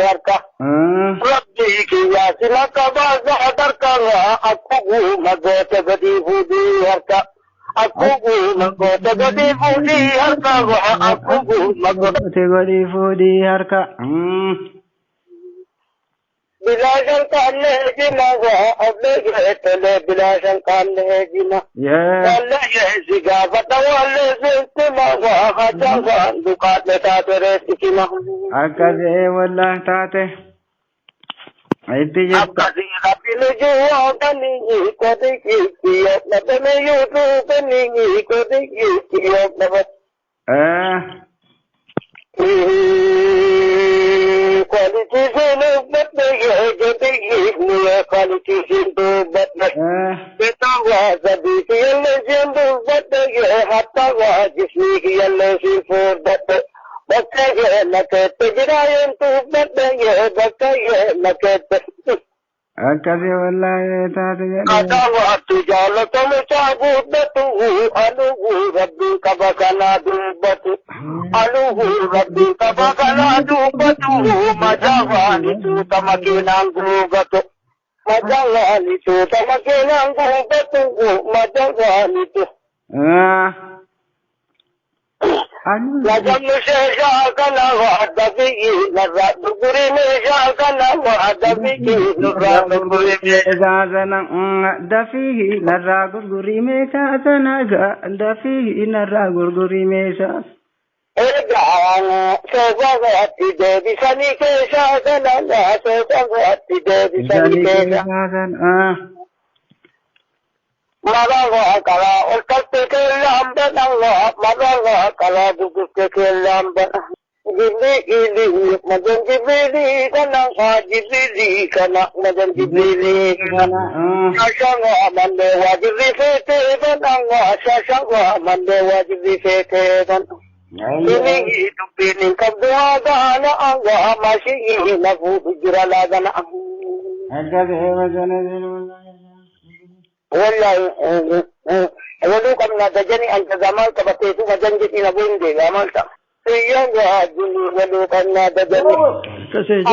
harka. Rabbii kiyyaa sila qabaa darkaa akkuma goota gadi fuudhii harka. Akkuma goota gadi fuudhii harka akkuma goota gadi fuudhii harka. Bilaashan kaallee jima waa tole bilaashan kaallee jima. Wallee si gaafata wallee sitti waa hajaan waan dukaadhe taate reessi Akkasii wallah taate. Itti jirta. Akkasii rabbi nujuwaa kanii kodi kiyyoo dhabame yuutuu kanii kodi kiyyoo dhabame. Quality dubbadhe jedhi quality dubbadhe. Betawa sadii kiyyallee siin dubbadhe hattawa jismii kiyyallee siin furdadhe. Bakka lakeette jiraayeen dubbadhe bakka lakeette. Akkasii wallahi taate jedhee. Katawaatti jaalatamu caaguuddatu alugu rabbii qaba kanaa dubbatu. Alugu rabbii qaba kanaa dubbatu majawaani tuuta makiinaan guugatu. Majawaani tuuta makiinaan guugatu majawaani tu. Najamni sheeshaa kana waa dabii narraa gurgurii meeshaa kana waa dabii nurraa gurgurii meeshaa sana dafii narraa gurgurii meeshaa sana dafii narraa gurgurii meeshaa. Egaa soofagaatti deebisanii keessaa sana soofagaatti deebisanii keessaa. Maranga karaa ol kaste keellaan bananga maranga karaa gurgurte keellaan bana. Jibriili magan jibriili kana jibriili kana magan jibriili kana. Shashanga manne waajirri feete bananga shashanga manne waajirri feete bana. Ini dubbiin hin qabdu haadhaana anga maashii na fuudhu jira laagana. Akkasii majana Wallahi waluu qabna dajani anta zamal qabateetu majan jedhi na bu'in deegaa ta'a. Siyyaan waajjirri waluu qabna dajani.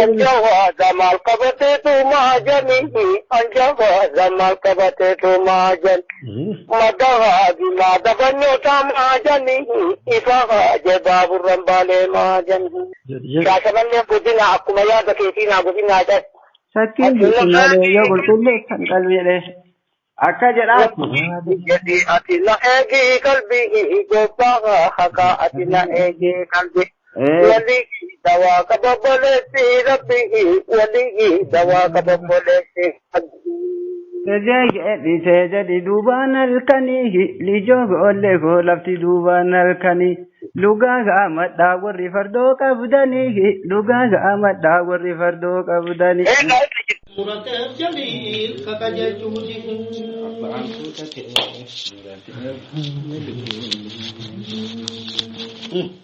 Anja waa zamal qabateetu maajani anja waa zamal qabateetu maajan. Madahaa bimaa dabanyoota maajani ifa haaje baaburran baalee maajan. Shaashamanneen guddina akkuma yaada keetii naa guddinaa jedhe. Shakkiin malee yoo qulqulleessan qalbii jedhee. Akka jedhaatti. Jedhi ati na eegii qalbii gobbaa haqaa ati na eegii qalbii. Walii dawaa qaba boleessi rabbii walii dawaa qaba boleessi. Jedhi jedhi duubaan halkanii lijoo goollee koo lafti duubaan halkanii lugaa gaamadhaa warri fardoo qabdanii lugaa gaamadhaa warri fardoo qabdanii. Murateef jaliil kakajechuuti. Abbaan kutatee murateef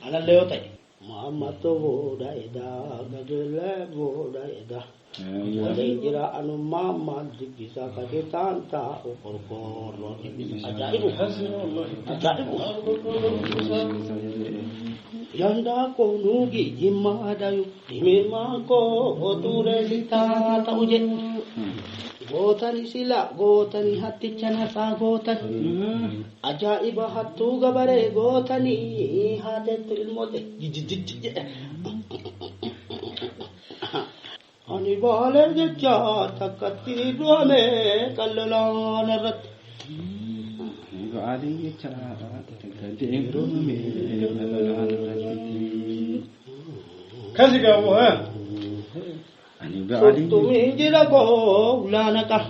Anallee yoo ta'e. Muhammad booda edaa gajeellee booda edaa. Waliin jira anummaa maal dubbisa kajetaan taa'u qorqoorroo ajaa'ibu. Ajaa'ibu. Yandaa koo nuugi jimmaa dayu himimaa koo turee sitaa ta'u jedhu. Gootani sila gootani hatticha nasaa gootani. Ajaa'iba hattuu gabaree gootani haatettu ilmoote jijjijji jedhe. Ani baalee jecha takkatti du'ame qallolaan irratti. Baalee jecha takkatti du'ame qallolaan irratti. Kasi gamoo haa. Ani baalee. Tuttumii jira koo ulaana qaba.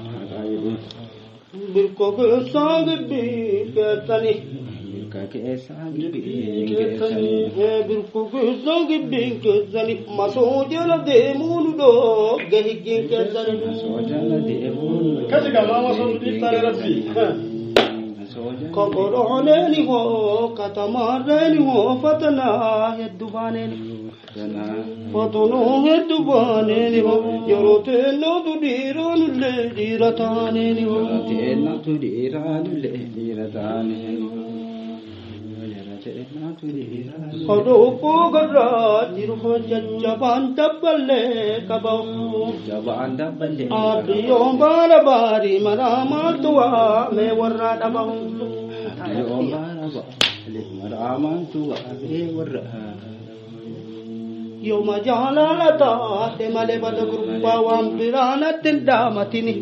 Birkoo keessaa gibbii keessanii. Birka keessaa gibbii keessanii. Birkoo keessaa gibbii keessanii. Masoo jala deemuun dhoogge higgiin keessanii. Masoo jala deemuun. Kasi gamoo masoo dhiiftaare rabbi. Kokorooneen hoo katamaarreen hoo fatanaa hedduu baaneen. Fatanaa hedduu baaneen hoo yeroo teennootu dhiiraanullee dhiira taaneen hoo. Yeroo teennootu dhiiraanullee dhiira taaneen hoo. Oduu garraa jiru jajjabaan dabballee qabamu. Abiyyoon baala baarii maraa maaltu waamee warraa dhabamu. Yooma jaalala taate malee bada gurbaa waan biraanatti hin dhaamatini.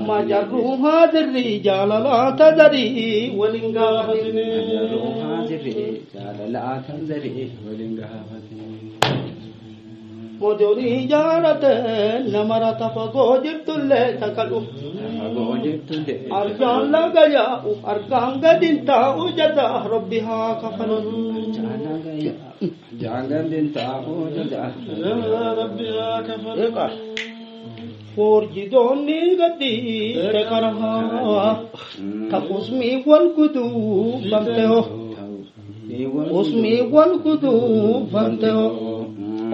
Majarruu haadirri jaalala tadarii waliin gaafatini. Mojoonii jaalate namara tafagoo jirtullee takadhu. Argaan laga yaa'u argaan gadi hin taa'u jata rabbi haa kafalu. Forjidoonni gadi karaa ta'usmii wal guduu bamtee usmii wal guduu bamtee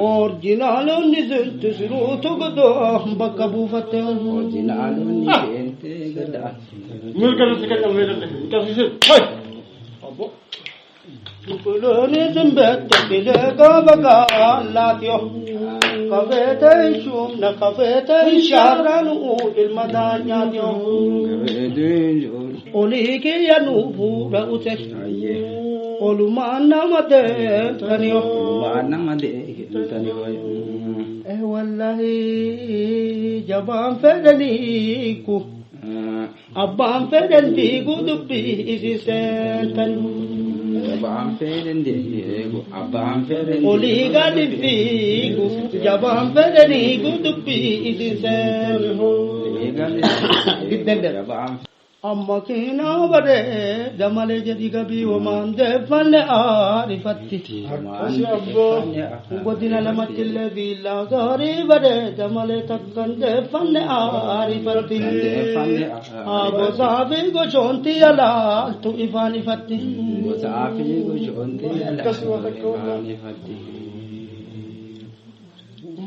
orjinaalonni zinti siruutu godoo bakka buufattee. Kulooni zimbette bilee gaafa gaalaatiyoo. Kafeete shumna kafeete shaarranu ilma daanyaatiyoo. Olii kiyya nuu fuudha ute. Olumaan nama deemtaniyoo. Wallahi jabaan fedhaniiku. Abbaan fedhan diigu dubbii isii seentanii. Olii gadi fiigu jabaan fedhaniigu dubbii isii seentanii. Amma keenaa baree damalee jedhi gabii homaan deeffanne aarifatti. Godina lamatti illee viillaa gaarii baree damalee takkan deeffanne aarifatti. Gosaa fi goshoonti yalaaltu ifaan ifatti.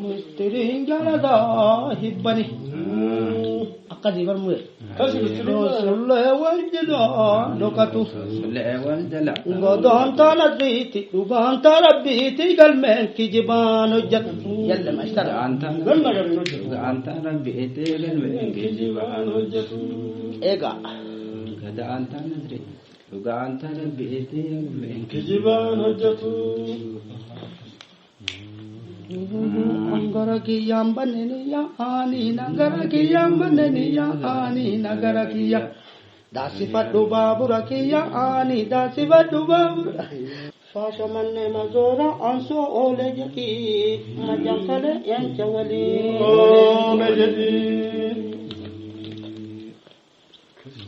Mistiriin jalataa hibbani. Akkasii barmuu. Sullee wal jilaa dhokatu. Godaan taana ziiti dhugaan taana biiti galmeen kijibaan hojjetu. Yalla mashtara. Egaa. Kijibaan hojjetu. Angara kiyyaan banneen yaa'anii nagara kiyyaan banneen yaa'anii nagara kiyya. Daasifadhu baabura kiyya ani daasifadhu baabura. Shaashamannee mazoora ansoo oolee jedhii majanfalee yancha walii. Oolee jedhii.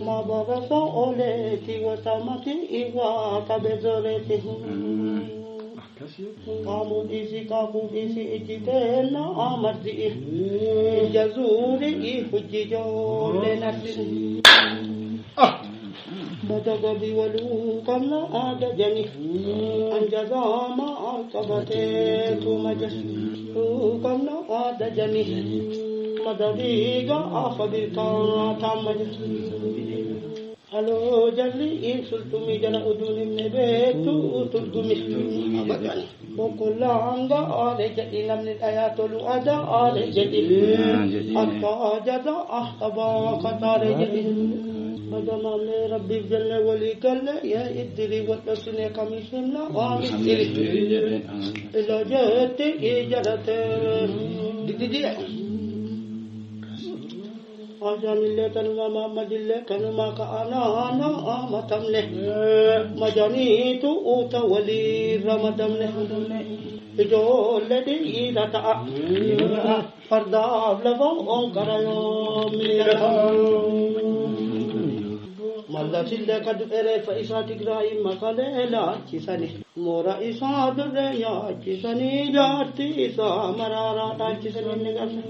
Mababasa ooleeti wasamati iwaa kabezoleeti. Kaamuu dhiisii kaakuu dhiisii ijji teenna amarsi'i. Ija zuuri'i hojii ijoollee narsi'i. Mata gabii waluu qabna aada jani. Anjazaama qabateetu majas. Qabna aada jani. Madadiiga afa bilkaa taamajas. Aloo jalli insultumi jala uduun himne beektu turgumi. Boqqollaanga aale jedhi namni dhayaa tolu ada aale jedhi. Akka ajada ah qabaa kataare jedhi. Madamaamne rabbiif jenne walii galle yaa iddirii wadhasine kamisimna waa mistiri. Ila jetti ijalate. Dididi. Ajaanillee kanuma Mahammadillee kanuma ka'anaana amatamne. Majaniitu uta walii ramadamne. Ijoollee dhiira ta'a. Fardaaf lafa onkara yoo miila ta'a. Mallasillee ka du'e reeffa isaa Tigraay makalee laachisani. Moora isaa durree nyaachisanii jaartii isaa maraaraa dhaalchisanii inni qabne.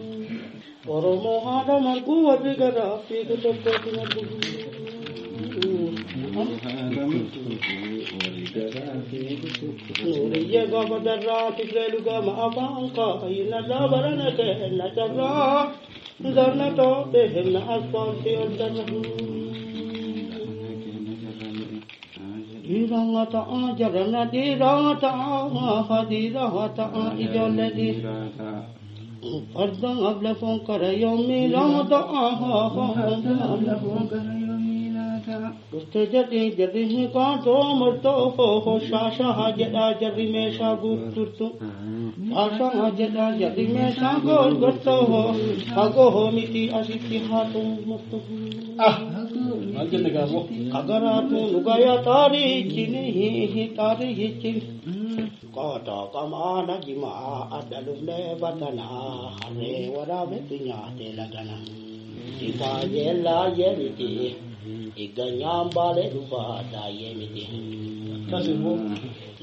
Oromoo haadha marguu warri garaa fiigu tokkotti margu. Nuuriyyee gaafa darraa Tigree lugaama afaan kaayinarraa barana kenna carraa. Zarna toobee henna asfaaltii ol darra. Dhiiraa ta'a jarana dhiiraa ta'a dhiiraa ta'a ijoollee dhiiraa. Farda abla foon kara yoomii ta'a. Dhuftee jedhii jarri qaatoo murtoo shaashaa jedhaa jarri meeshaa guuturtu. Shaashaa jedhaa jarri meeshaa gurgurtoo fagoo miti asitti haatu murtu. Maal jenne gaafoo? Kagaraatu nugaya taariichini taariichin. Kootoo qamaana jimaa adda luflee batanaa harree waraabetti nyaatee lagana. Sitaa jeellaa jee miti. Iganyaan baalee dhufaa daa'ee miti. Akkas immoo.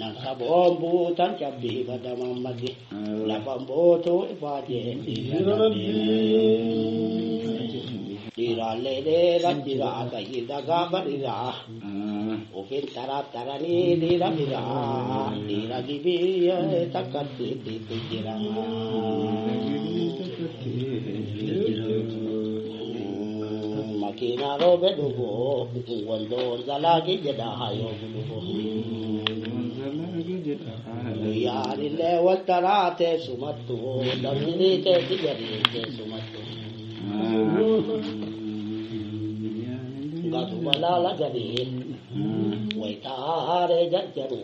Nan saboon buutan cabbii badamaan maddi. Lafan bootuu ifaajee dhiiraallee dheera jira tayyida gaafa dhiiraa. Ofiin taraa taranii dhiira biraa dhiira gibiyyee takkatti itti jira. Makiinaa roobe dhufu wandoon zalaaqii jedha hayoo gulufu. Guyyaan illee wal taraa teessumattu dammi teessi jedhee teessumattu. Gatuma laala gadii wayitaaree jajjaru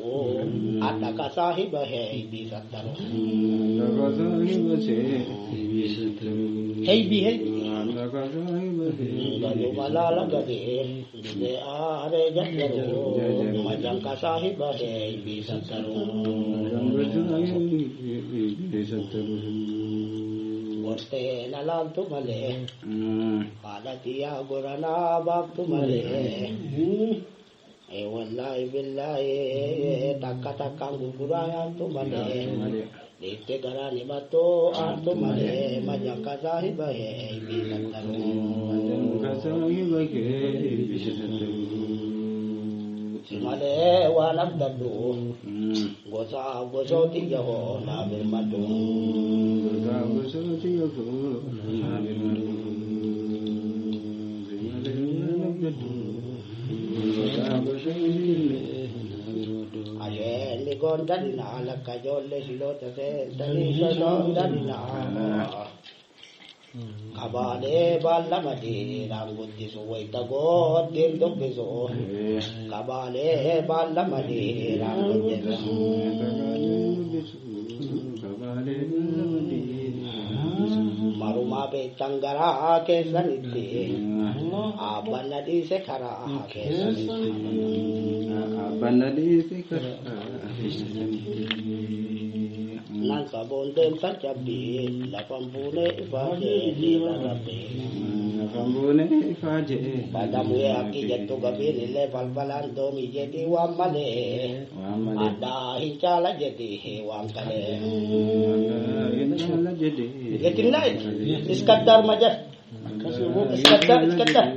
adda kasaahiba hee ibisattaru. Heibi heibi. Gatuma laala gadii gidee aaree jajjaru majan kasaahiba hee ibisattaru. Gortee na laaltu malee haadha xiyyaa goranaa baaftu malee. Wallaahi billaahi takka takkaan gurguraa yaantu malee. Dhiifte garaa nimattoo aantu malee majan kasaahiba hee ibisattaru. Malee waan abdadhu gosa gosooti yahoo naa birmadhu. Asheenni gondadhinaa lakka ijoollee shiloota seentanii sholoondadhinaa. Kabaalee baallama dhiiraan guddisu wayita goottiin dubbisu. Kabaalee baallama dhiiraan guddisu. Marumaa beektan garaa keessanitti abbanna dhiise karaa keessanitti. Nan saboon deemsa cabbii lafan buunee ifaajee dhiira rabbii. Badamu'ee akki jettu gabiin illee falfalaan doomii jedhii waan malee. Addaa hin caala jedhii waan kalee. Jetinna iskaddaar majar. Iskaddaar iskaddaar.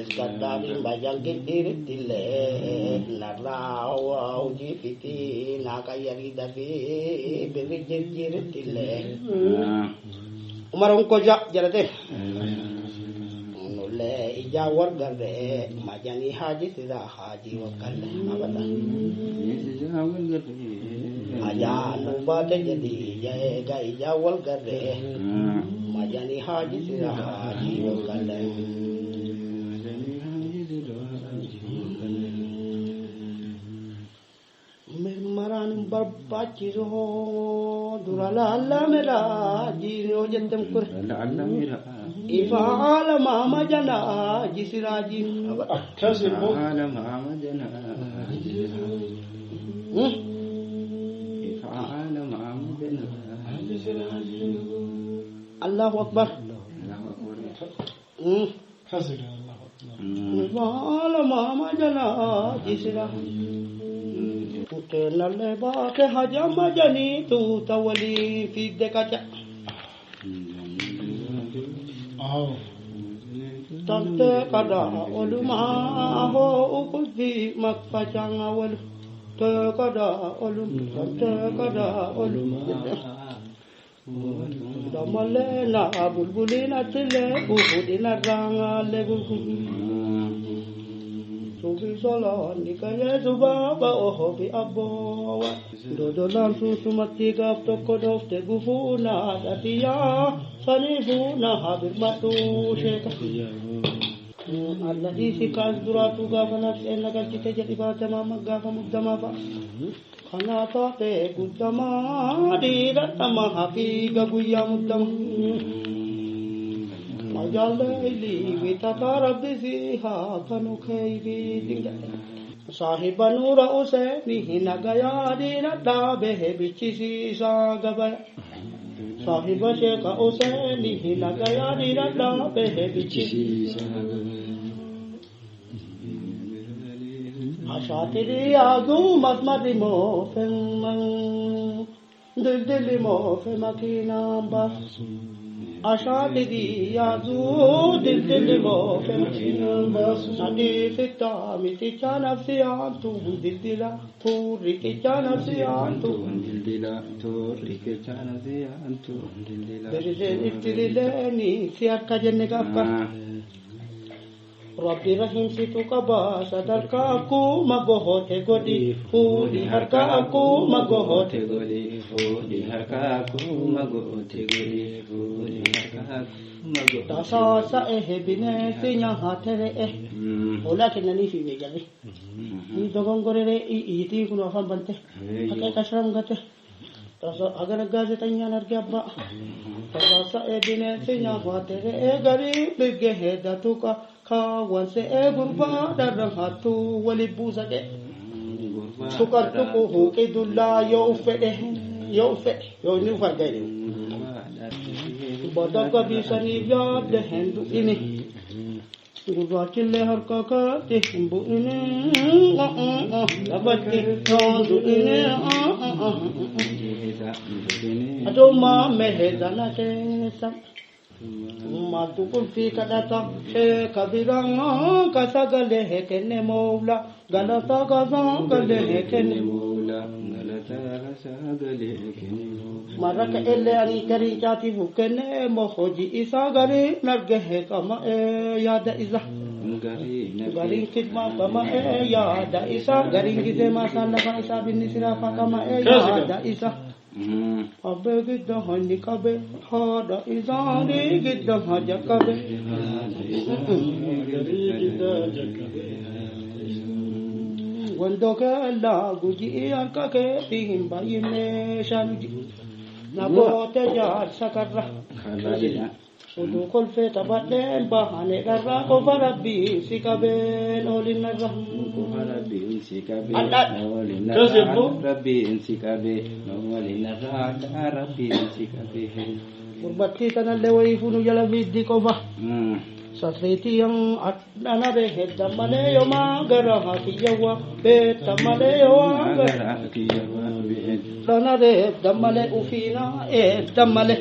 Iskaddaariin bajan giddiiritti illee narraa hojii fitii naa qayyarii dafii birri jijjiiritti illee. Umaruun koja jedhate. Nullee ijaa wargarree majanii haaji siraa haajii wakkalle abada. Ajaa nu baate jedhii eega ijaa walgarree majanii haaji siraa haajii wakkalle. Mirmaraan hin barbaachisu dura laallamedha jiinoo jettem kure. Ifa alamaa majanaa jisiraa jiin. Akkas immoo. Allahu akbar. Akkas Allahu akbar. Ifa alamaa majanaa jisiraa. Kuteenallee baate hajama janii tuuta walii fidde kaca. Tante kada olumaa hoo ukulfi makfacanga walu. Te kada olum tante kada olumaa. Damalena bulbulina tile bubudina ranga le bulbul. Subi solaan ni kayee subaaba ohobi abboowa. Dodolaan suusumatti gaaf tokko dhoofte gufuu naa dhatiyaa saniifuu na habirmadhuu sheeka. Alladii si kaas duraatu gaafa nafseen na galchite jedhi baatamaa gaafa muddamaa fa'a. Kanaa taate guddamaa dhiira dhama hafiiga guyyaa muddama. Majaalleeli witataa rabbi si haa kanu keeyrii dinga. Saahiba nuura useeni nagayaa dhiira dhaabee bichisiisaa gabaya. Saahiba sheeka useeni nagayaa dhiira dhaabee bichisiisaa gabaya. Ashaatiri yaaduu masmarri moofemman dildilli moofe makiinaan baasu. Ashaatiri yaaduu dildilli moofe makiinaan baasu. Nadhiisitta miticha nafsi aantu dildila tuurriqicha nafsi aantu. Dildila tuurriqicha nafsi aantu dildila. Berileen ittirileeni si harka jenne gaafka. Rabbi rahim situ qaba sadarkaa akkuma gohoote godhi fuudhi harka akkuma gohoote godhi fuudhi harka akkuma gohoote godhi fuudhi harka akkuma gohoote. Tasaasa ehe bineensi nyaate re'e hoolaa kennanii fi beejarri. Ni dogongorere iitii kun afaan bante haqa qasharam gate. Agar gaazexenyaan arge abbaa. Tasaasa ehe bineensi nyaate re'e garii bigge datuqa. Kaawwan se'ee gurbaa dharran hattuu wali buusa dhe. Tuqar tuqu huuqi dullaa yoo uffedhe yoo uffedhe yoo inni uffadhe jedhu. Badagga biisaniif yaadde hin du'ini. Gurraachillee harka kaatti hin bu'ini. Lafatti yoo du'ini. Adumaa mehe dana keessa. Maaltu qulfii kadhata sheeka biraan kasagalee kenne moowla galata kasagalee kenne moowla galata kasagalee kenne moowla. Marraka illee ani garii caatiif kenne moo hojii isaa garii nargahee qama yaada isa. Gariin kidmaa qama yaada isa gariin gizee maasaan lafa isaa binni siraafa qama yaada isa. Abbee gidda hanni qabe haadha isaanii gidda haja qabe. Wandoo keellaa gujii harka keetii hin baay'inne shaanuji. Namoota jaarsa karra. Oduu kolfee taphadheen bahane dharraa qofa rabbii si qabeen oolinarra. Qofa rabbiin si qabee oolinarra rabbiin si qabee oolinarra rabbiin si qabee. Gurbattii tanallee wayii fuunu jala fiiddi qofa. Sasriitiyyan adhana beekta malee yooma gara hakiyyawwa beekta malee yooma gara hakiyyawwa beekta. Dhana beekta malee ufiina eekta malee.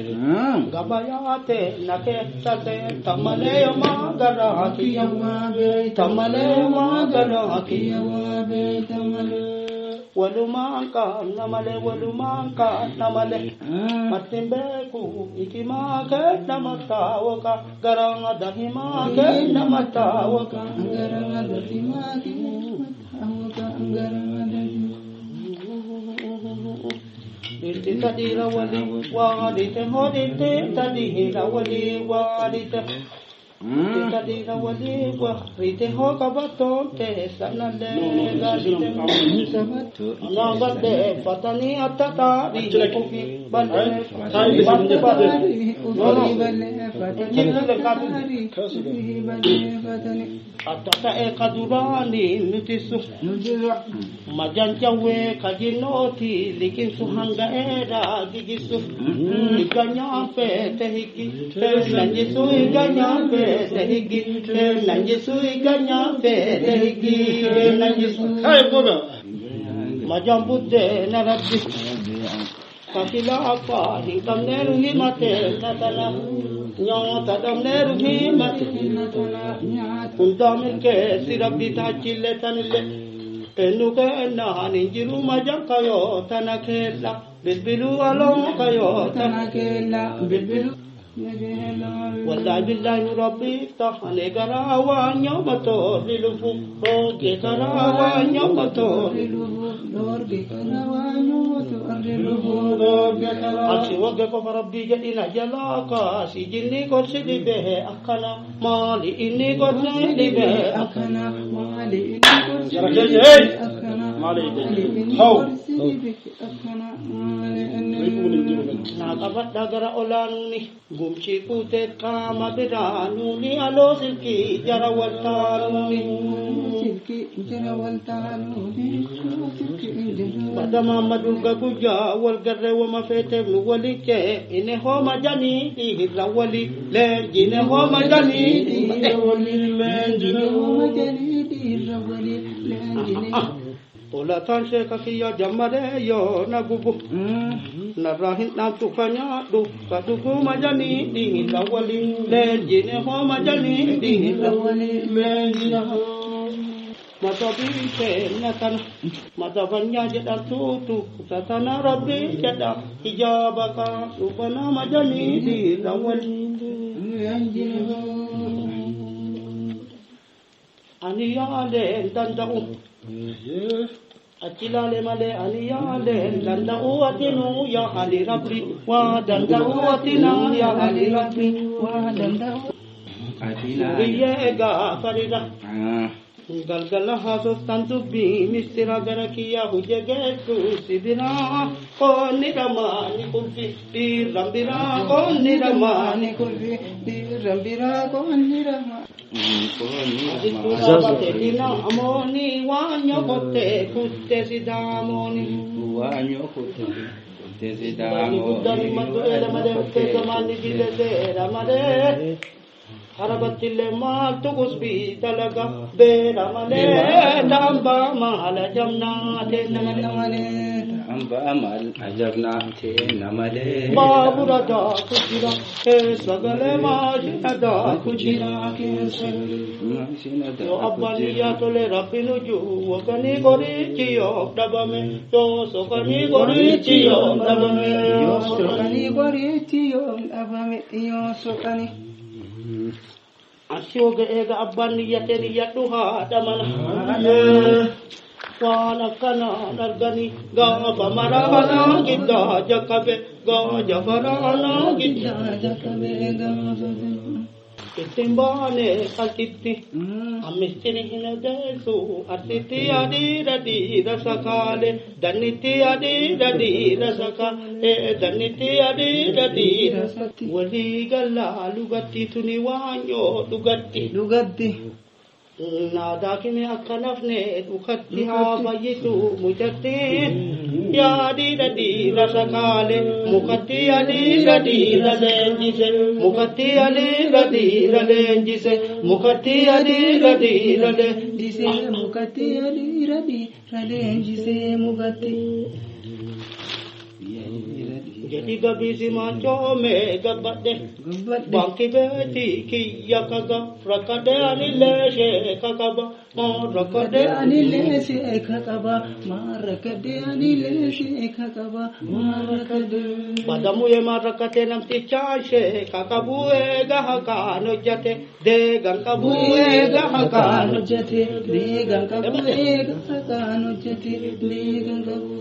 Gabayaate na keessa seenta malee yooma gara hakiyyawwa beekta malee yooma gara hakiyyawwa beekta malee. Walumaan qaamna malee walumaan qaamna malee. Martin beeku ikimaa kenna mattaawaka garaan dahimaa kenna mattaawaka. Garaan dahimaa kenna mattaawaka garaan dahimaa. Dhiirti tadhiira walii waadite hodhite tadhiira walii waadite. Tadhiira walii waadite hoo qabattoon teessanallee gaadite. Naangadhee fatanii atta taadhii ofii ballee batte batte. Atta ta'e kaduraanii nuti su. Majanjawee kajinooti liqinsu hanga dheeraa gigisu. Iganyaan feete higi. Nanjisu iganyaan feete higi. Nanjisu iganyaan feete higi. Nanjisu. Majaan buddeena rabbi. Kakila afaan hin qabneeru himatee natana. Nyaata dhabneeru himatee natana. Hundaa milkeessi rabbi taachillee tanillee. Eenyu kennaan hin jiru majaan kayoo tana keella. Bilbiluu aloo kayoo tana keella. Bilbiluu. Wallahi billahi rabbi tahane garaa waan nyaamato lilufu roge karaa waan nyaamato Asi wagga qofa rabbii jedhina jalaa kaasi jinni gorsi dhibee akkana maali inni gorsi dhibee akkana maali inni gorsi dhibee akkana maali inni gorsi dhibee akkana maali inni. Naa qabadha gara olaanuuni gumchii kuutee qaama biraa nuuni aloo silkii jara waltaanuuni. Badama madurga guyyaa wal garree wama feeteef nu waliche inni hooma janii dhiirra wali leenjine hooma janii dhiirra wali leenjine hooma janii dhiirra wali leenjine. Olataan sheeka kiyya jammaree yoo na gubu narraa hin dhaamtu ka nyaadhu ka dhuguma janii dhiirra wali leenjine hooma janii dhiirra wali leenjine. Madabii keenya kana madabanyaa jedhamtuutu satana rabbii jedha ijaaba kaadhu banama janii dhiirra wali. Ani yaalee hin danda'u. Achi ilaalee malee ani yaalee hin danda'u atinuu yaa ali rabbi waa danda'u atinaa yaa ali rabbi waa danda'u. Biyyee egaa farida. Galgala haasoftan dubbii mistira gara kiyyaa hojii geessu si biraa qoonni dhamaani kulfi dhiirran biraa qoonni dhamaani kulfi dhiirran biraa qoonni dhamaa. Asittuudha bateetina amooni waan nyokottee kuttee sidaamooni. Waan nyokottee kuttee sidaamooni. Guddaan maddu eela malee uffee samaanni bile seera malee. Harabattillee maaltu kusbii dalaga beela malee taambaa maala jamnaa teenna malee. Taambaa maal ajabnaa teenna malee. Baabura daaku jira keessa galee maashina daaku jira keessa. Yoo abbaan iyyaa tole rabbi nujuu waganii qorichi yoo dhabame yoo sokanii qorichi yoo dhabame. Yoo sokanii qorichi yoo dhabame yoo sokanii. Asi oga eega abbaan niyyatee niyyadhu haadha mana. Waan akkanaan arganii gaafa maraanaa giddaa jakkabe gaaja faraanaa giddaa jakkabe gaafa. Ittiin baane qalxitti ammistiri hin odeessu arsitti adiidha dhiira sakaale dannitti adiidha dhiira sakaale dannitti adiidha dhiira walii galaa lugatti tuni waanyoo dhugatti. Dhugatti. Naadaa kime akka nafne dhukatti haa fayyisu mucattiin yaadiidha dhiira sakaale mukatti adiidha dhiira leenjise mukatti adiidha dhiira leenjise mukatti adiidha dhiira leenjise mukatti adiidha dhiira leenjise mukatti. Jedhi gabiisi machoome gabbadhe baanki beeti kiyya kaga rakkadhe anillee sheeka qaba maa rakkadhe anillee sheeka qaba maa rakkadhe anillee sheeka qaba maa rakkadhe. Badamuye maa rakkate namtichaa sheeka qabu eega haqaan hojjate deegan qabu eega haqaan hojjate deegan qabu eega haqaan hojjate deegan qabu.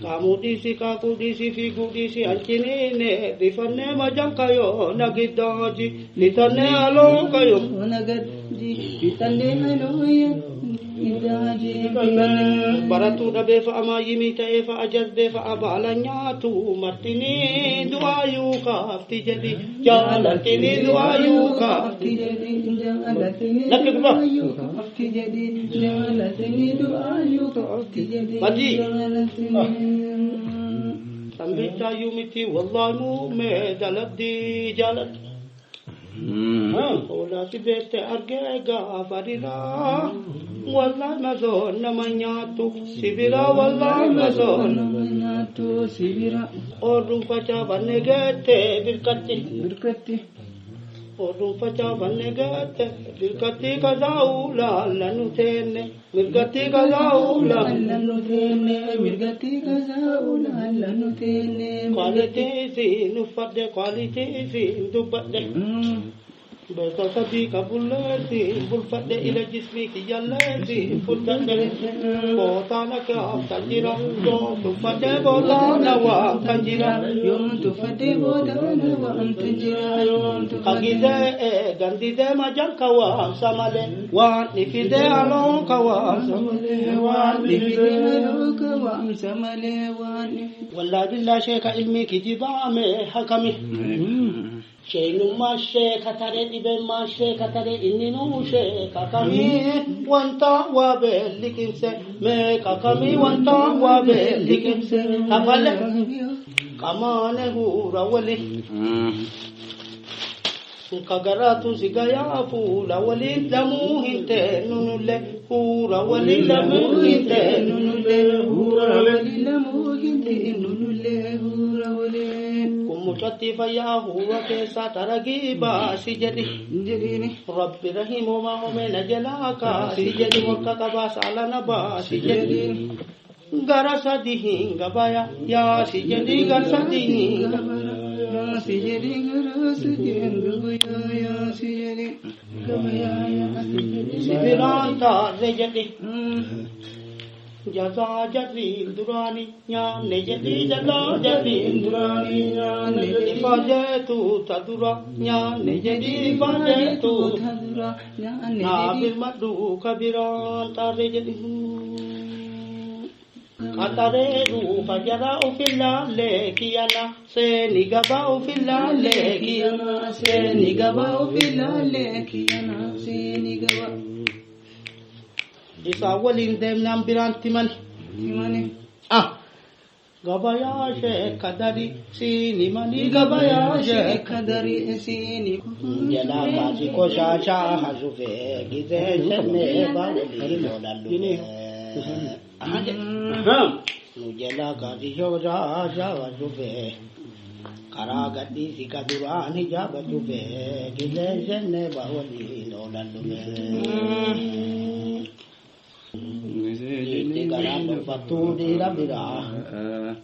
Kaamuu dhiisi kaakuu dhiisi fiiguu dhiisi halkiniine rifannee majankayo nagiddaaji litannee alookayo. Nagaddi litannee alooya giddaaji. Baratuu dhabee fa'a maayyimii ta'ee fa'a jazbee fa'a baala nyaatu martinii du'aayuu kaafti jedhi jaalattinii du'aayuu kaafti jedhi jaalattinii du'aayuu kaafti jedhi jaalattinii du'aayuu kaafti jedhi jaalattinii. Sambichaayyuu miti wallahi muummee dalabdii jaalatti. Hoolaati beekte argee gaafa dhiiraa wallahi masoon nama nyaattu sibiraa wallahi masoon nama nyaattu sibira. Oorruun facaafanne geette birkatti. Birkatti. Oduun facaafanne gaatte mirgatti kazaa'u laallannu teenne mirgatti kazaa'u laallannu teenne mirgatti kazaa'u laallannu teenne. Kwaalitii isiin uffadhe kwaalitii isiin dubbadhe. Beeka sadii qabullee bulfadhe ila jismii kiyyallee furtadhe bootaan akka kan jira yoom tuffadhe bootaan waan kan jira yoom tuffadhe bootaan waan kan jira yoom tuffadhe gandidee majal kawaasa malee waan ifidee aloo kawaasa malee waan ifidee aloo kawaasa malee waan wallaahi billaa sheeka ilmii kijibaame hakami. Sheenummaa sheeka taree dhibeenmaa sheeka taree inni nuu sheeka kamii wanta waa beelliqimse meeqa kamii wanta waa beelliqimse kafale qamaane huura wali kagaraatu si gayaa fuula waliin lamuu hin teennunulle huura waliin lamuu hin teennunulle huura waliin lamuu hin teennunulle huura waliin. Mucatti fayyaa huura keessaa taragii baasi jedhi. Rabbi rahimumaa homeena jalaa kaasi jedhi morka qabaa saalana baasi jedhi. Gara sadi hin gabaya yaasi jedhi gara sadi hin gabaya. Yaasi jedhi gara sadi hin gabaya yaasi jedhi gabaya yaasi jedhi. Sibiraan taarre jedhi. Jazaa jarriin duraanii nyaanne jedhii jazaa jarriin duraanii nyaanne ifajeetu ta dura nyaanne jedhii ifajeetu ta dura nyaanne naa birmadhu kabiraan taarre jedhi. Qaxareeru fajara ofilaalee kiyana seeni gabaa ofilaalee kiyana seeni gabaa ofilaalee kiyana seeni gabaa. Isaa waliin deemnaan biraan timani. Timani. Ah. Gabayaa sheeka dari siini mani gabayaa sheeka dari siini. Jalaa kaasi koshaashaa hasufee gizee shennee baawolii loolallu. Nu jalaa kaasi koshaashaa hasufee karaa gadhiisi ka duraan hijaaba cufee gizee shennee baawolii loolallu. Itti garaan dhuffattuu dhiira biraa.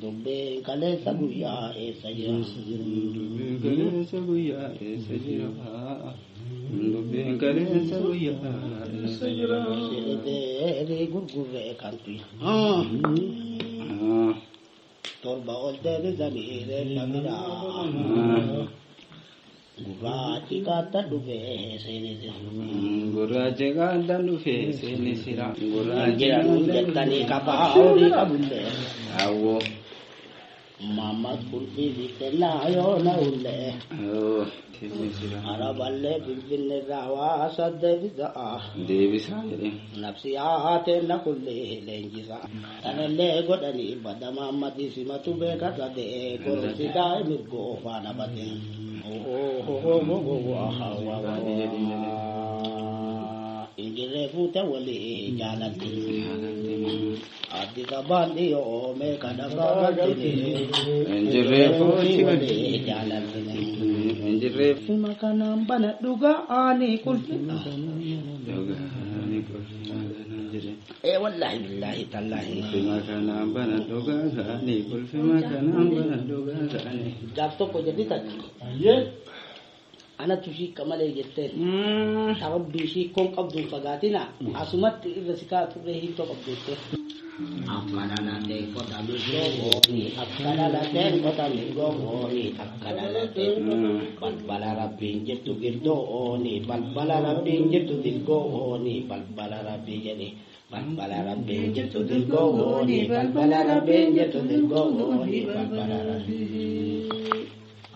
Dubbeen kaleessa guyyaa eessa jira? Dubbeen kaleessa guyyaa eessa jira? Dubbeen kaleessa guyyaa eessa jira? Siriteerii gurgurree kantu. Torba ol deebisanii reeffa biraa. Gurraachi kaata dhufee seenisi. Gurraachi kaata dhufee seenisira. Gurraachi jedhanii jettanii qabaa horii qabullee. Awwoo. Maamad kulfii bitennaa yoo na ullee. Awwoo seenisira. Araballee finfinne irraa waa saddeebisaa. Deebisaa jedhee. Nafsi haateenna kullee leenjisaa. Kanallee godhanii badamaa madii simatu beeka sadee gorsidaa mirgoo faana badee. Injirree fuute walii jaalatti. Addis Ababaan dhiyoo meeqa dhagaa galtini. Injirree fuute walii jaalatti. Injirree. Fima kanaan bana dhugaa ani kulfi. Dhugaa kulfi. Ee wallaahi billaahi tallaahi. Fima kanaan bana dhugaa ani kulfi kanaan bana dhugaa ani. Gaaf tokko jedhi takka. Anatu shiikka malee jetteen. Rabbii shiikkoon qabduun fagaatina. Asumatti irra si kaa'aturree hiiktoo qabdu jettee. Akkana lateen qotami gogooni. Akkana lateen qotami gogooni. Akkana lateen balbala rabbiin jirtu girdooni. Balbala rabbiin jirtu dilgooni. Balbala rabbii jedhi. Balbala rabbiin jirtu dilgooni. Balbala rabbiin jirtu dilgooni. Balbala rabbii.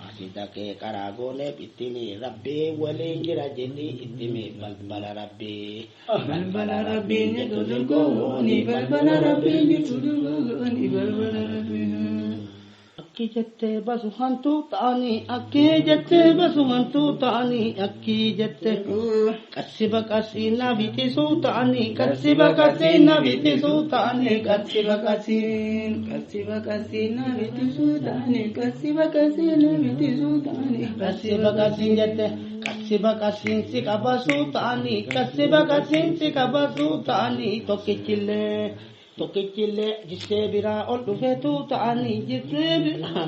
Asitake karaa goonee ittimi rabbii waliin jira jedhi ittimi balbala rabbii. Balbala rabbiin jirtu dilgooni. Balbala rabbiin jirtu dilgooni. Balbala rabbii. Akki jettee basu hantuu ta'anii akki jettee basu hantuu ta'anii akki jette qassi baqasii na bitisuu ta'anii qassi baqasii na bitisuu ta'anii qassi baqasiin qassi baqasii na bitisuu ta'anii qassi baqasii na bitisuu ta'anii qassi baqasiin jette qassi baqasiin si qabasuu ta'anii qassi baqasiin si qabasuu ta'anii tokkichillee. Tokkichillee jissee biraa ol dhufeetu ta'anii jissee biraa.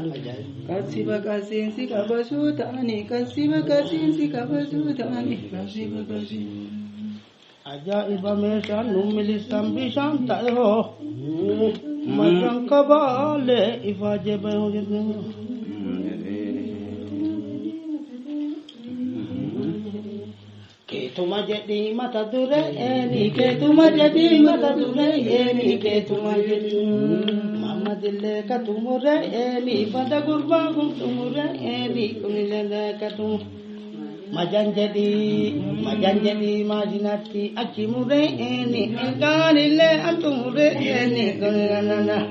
Qassi baqasiin si qabasuu ta'anii qassi baqasiin si qabasuu ta'anii qassi baqasiin. Ajaa'iba meeshaan nu milisan bishaan ta'e hoo mashaan kabaalee ifaa jebee hojjetu. Keetuma jedhii mata dureeni keetuma jedhii mata dureeni keetuma jedhii Mamadillee ka xumureeni bada gurbaa kun xumureeni kunillee ka xumure. Majan jedhii maashinatti achi mureeni ilkaanillee an xumureeni kunillee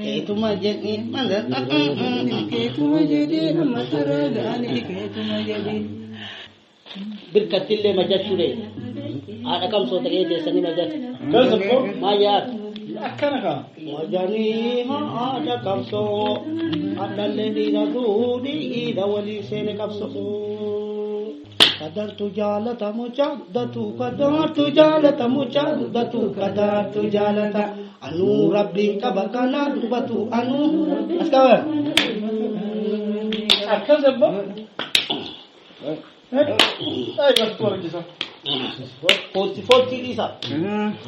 keetuma jedhii mata keetuma jedhii amma sararaani keetuma jedhii. Birkattillee majjachuu haadha qabsoo ta'ee teessanii majjachu. Maayyaa. Akkana kaa. Majjanii haadha qabsoo haadhallee dhiira duudhii dhiira walii seene qabsoo. Kadartu jaalata mucaa datu kadartu jaalata mucaa datu kadartu jaalata anuu rabbiin qaba kanaa dubbatu anuu. As qaban. Akkas abbaa. Foolti fooltii dhiisa.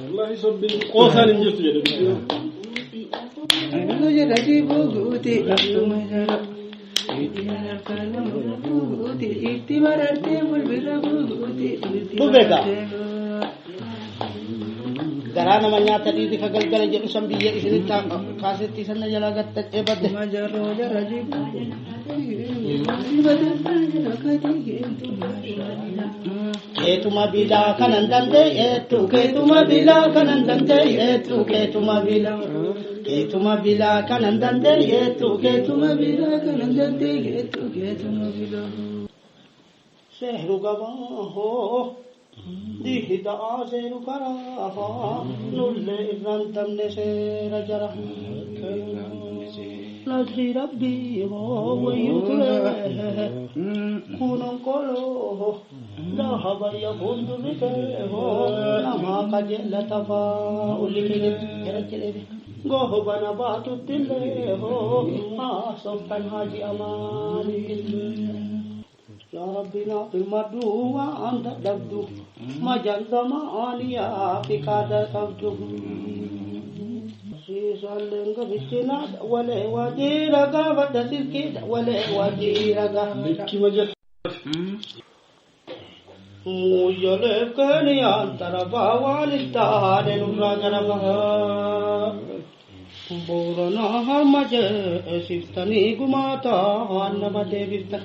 Wallahi sobbiin qoosaan hin jirtu jedhe. Anuu jala jibuu guuti akkuma jala. Itti marartee guuti itti marartee bulbila guuti. Tubeeka. Garaa nama nyaata dhiirri ka galgala jedhu san biyya isinitti kaasetti sanna jalaa gattaqee badde. Majaroo jala jibuu. Keetuma bilaa kanan dandeettu keetuma bilaa kanan dandeettu keetuma bilaa keetuma bilaa kanan dandeettu keetuma bilaa kanan dandeettu keetuma bilaa. Seeru gabaa hoo dihidaa seeru karaa nullee irraan damne seera jara. Nasri rabbii hoo wayyuu ture kunuun koloo dhahaba yafuun durri hoo namaa qajeela tafaa olli keenya jala jedhee gohobana baatutti illee hoo haasoftan haaji amaanitti. Yaa Rabbi naa birmadhu waan dadhabdu majaan zamaaniyaa fi kaada qabdu. Siisalleen gabitti naa walee wajiira gaafadha silkii walee wajiira gaafadha. Muuyyoleef keeniyaan tarafaa waan ittaane nurraa garafaa. Booranaa harma jeesiftanii gumaataa nama deebifta.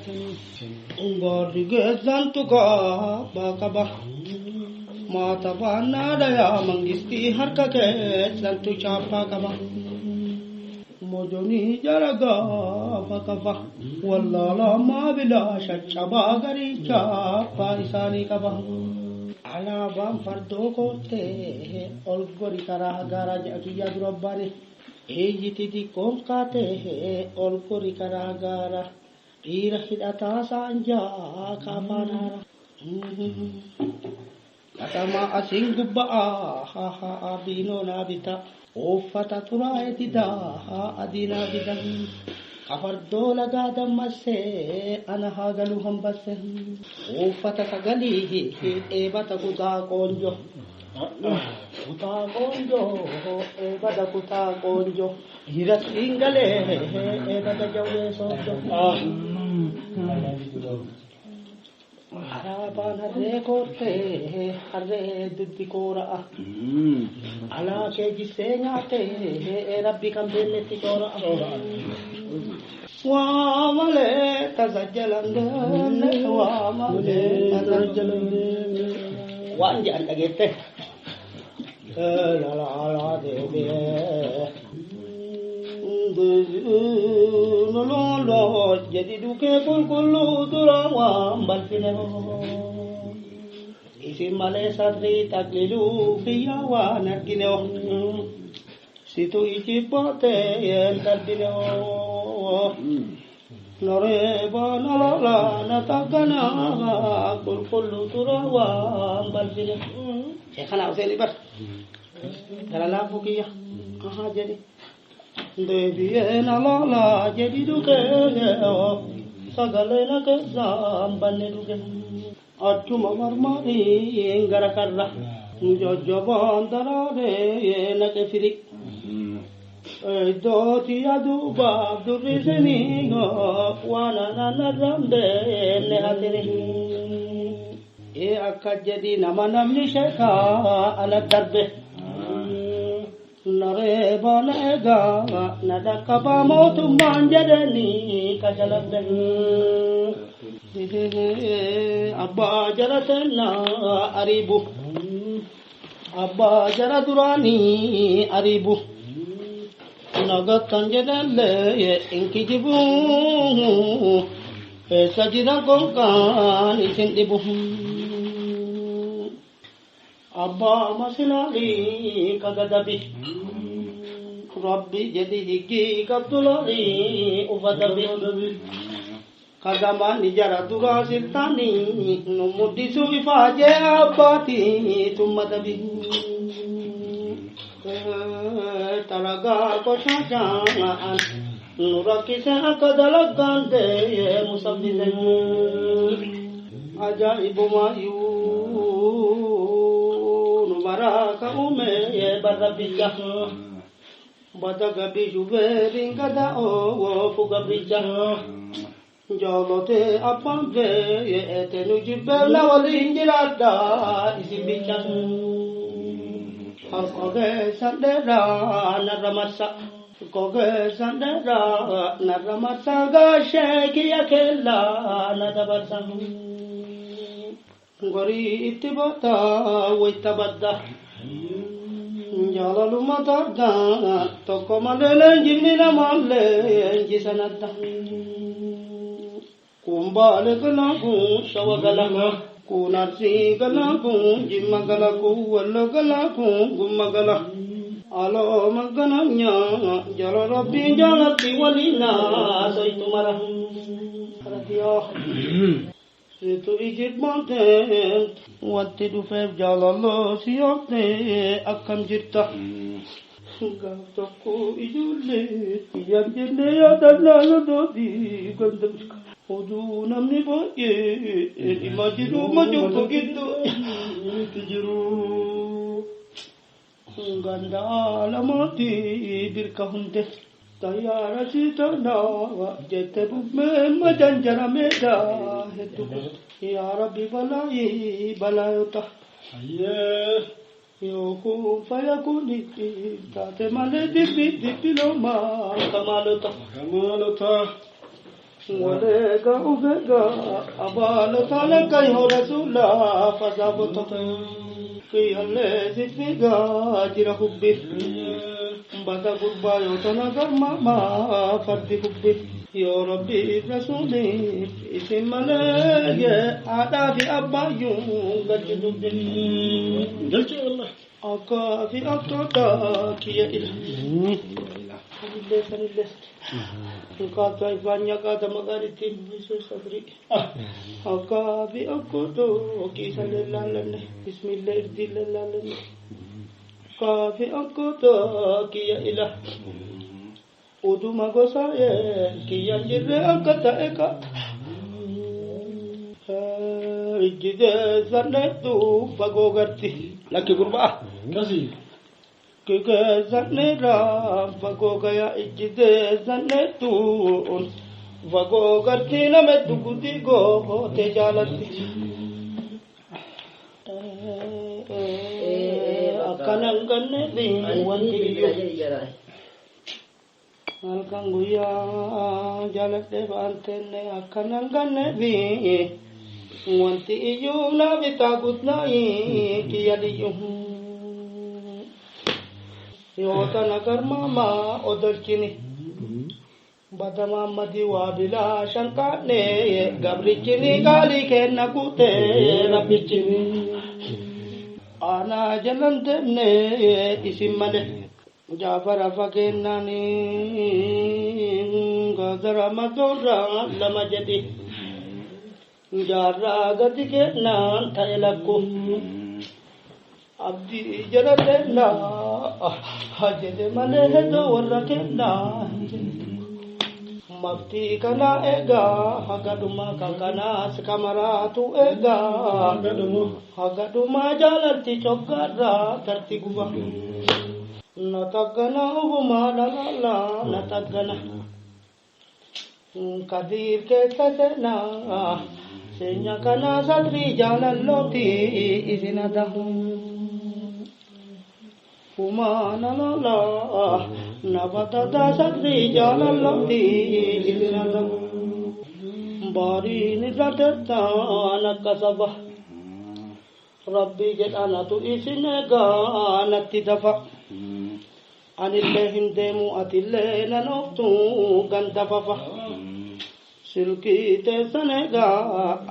Gaarri geessan tuqaa qaba. Maata baannaa dhayaa mangistii harka keessantu chaappaa qaba. Mojonii jara gaafa qaba. Wallaalaa maabilaa shaccabaa garii chaappaa isaanii qaba. Alaabaan fardoo koottee ol gori karaa gaaraa jedha kiyyaa dura baane. Eeyyiti xiqqoon kaatee ol gori karaa gaaraa. Dhiira hidhataa saanjaa kaafaan haara. Katamaa asiin gubba'aa biinoo naa bita. Uffata xuraa'e didaa adii naa bita. Kafardoo lagaa dammassee ana haa galuu hambasse. Uffata sagalii eebata kutaa qoonjoo. Kutaa qoonjoo eebata kutaa qoonjoo. Dhiira siin galee eebata jawwee sooddoo. Alaabaan harree koottee harree duddi koora'a. Alaa kee jissee nyaattee rabbi kan beelletti coora'a. Waa malee tasa jalan deemne waa malee tasa jalan deemne. Waan jedhan dhageette. La la la deebi'ee. Jedhi dhukee qulqulluu dura waan balfine. Isin malee sarrii taqliluu kiyya waan argine. Situ ijibbaatee darbine. Noree baana lolaana takkanaa qulqulluu dura waan balfine. Sheekana Hussein bar. Gara laafuu kiyya. Ahaa jedhi. Deebi'ee na lolaa jedhi dhukee sagalee na keessaan banne dhuge. Achuma marmariin gara karra jajjabaan daraaree naqe firi. Iddootti aduubaaf durrisinii waan anarraan beenne hatiri. Ee akka jedhi nama namni sheekaa ala darbe. Naree baana eegaa na dhaqqabaa mootummaan jedhanii kashalabbe. Abbaa jara teennaa ariibu. Abbaa jara duraanii ariibu. Nagattan jedhallee inkijibu. Eessa jira gonkaan isin dhibu. Abbaa masilaalii kagadabi. Rabbi jedhi higgii qabdulaalii uffatabi. Kazamaani jara duraa siltaanii nu muddisu ifaajee abbaatii tummatabi. Talagaa qoshaashaan nu rakkise akka dalagaan ta'e musaffise. Ajaa'ibumayyuu nu maraa ka'ume barra biyya. Badaga biyyuu gada oofu gabricha. Jaalotee abbaan fe'ee nu jibbeena waliin jiraadhaa isin bicha. Kogeessan dheeraa narra marsa. Kogeessan dheeraa narra marsa gaashee kiyya keellaa na dabarsa. Gorii itti booda wayita badda. Jaalaluma tardaa tokko malee leenjifni namaallee leenjisan adda. Kun baale galaa kun shawa galaa kun arsii galaa kun jimma galaa kun wallo galaa kun gumma galaa. Aloo maganaanya jala rabbiin jaalatti waliinaa soitu mara. Situ ijibbaatee wanti dhufeef jaalaloo si yooftee akkam jirta. Gaaf tokko ijoollee kiyyaan jennee yaadannaa yodoodii ganda bishka. Oduu namni baay'ee dhimma jiru majjumtu gidduu jiru. Ganda lamaatti birka hunde. Xayyaara si tolaa jette bubbee majanjarameedha hedduu. Yaa Rabbi balaayii balaayota. Yoo fayyakuni taate malee dibbi dibbi loomaa kamaalota. Kamaalota. Waleega ufeega abaalota lekka yoo rasuulaa fasaabota. Kiyyallee siffigaa jira hubbi. Bata gurbaa yoo tana garmaamaa fardi hubbi. Yoo rabbi rasuuli isin malee haadhaa fi abbaayyuu galchi dubbi. Galchi wallah. Akka fi akkoota kiyya ila. Sanillee sanillee. Akkaataa ifaan nyaata maqaan ittiin buusuu safri. Akka fi akkoota kiisallee laallanne. Bismillah irdiillee laallanne. Akka fi akkoota kiyya ila. Uduma gosa kiyya jirre akka ta'e kaata. Ijjitee sanneetu fagoo garti. Lakki gurbaa. Kasi. Kikee sanneerraa fagoo gaya ijjitee sanneetu fagoo garti nama dugudii gootee jaalatti. Akkana hin ganneefi wanti iyyuu. Halkan guyyaa jaaladhee baanteenne akkana hin ganneefi wanti iyyuu na bitaa gudnaayi kiyya liyyuu. Yoo tana garmaamaa odolchini. Badamaammadii waa bilaa shanqaanne gabrichini qaalii kenna guute rabbichi. Aanaa jalan deemne isin malee jaafara fageennaani gaazara madoorra lama jedhi jaarraa gadi kennaan ta'e lakku abdii jala deemnaa jedhe malee hedduu warra kennaa. Maftii kana eegaa hagadhuma kan kanaas kamaraatu eegaa hagadhuma jaalalti coggaarraa tarti guba. Na taggana ubumaa lalaala na taggana. Kadiir keessa seenaa seenya kana sadrii jaalallooti isin adahu. Kumana lala nabadada sadri jaalallooti isin adahu. Baariin irra teessaan akka saba. Rabbi jedhanatu isin eegaa natti dafa. Anillee hin deemu atillee nan ooftu ganda fafa. Silkii teessan eegaa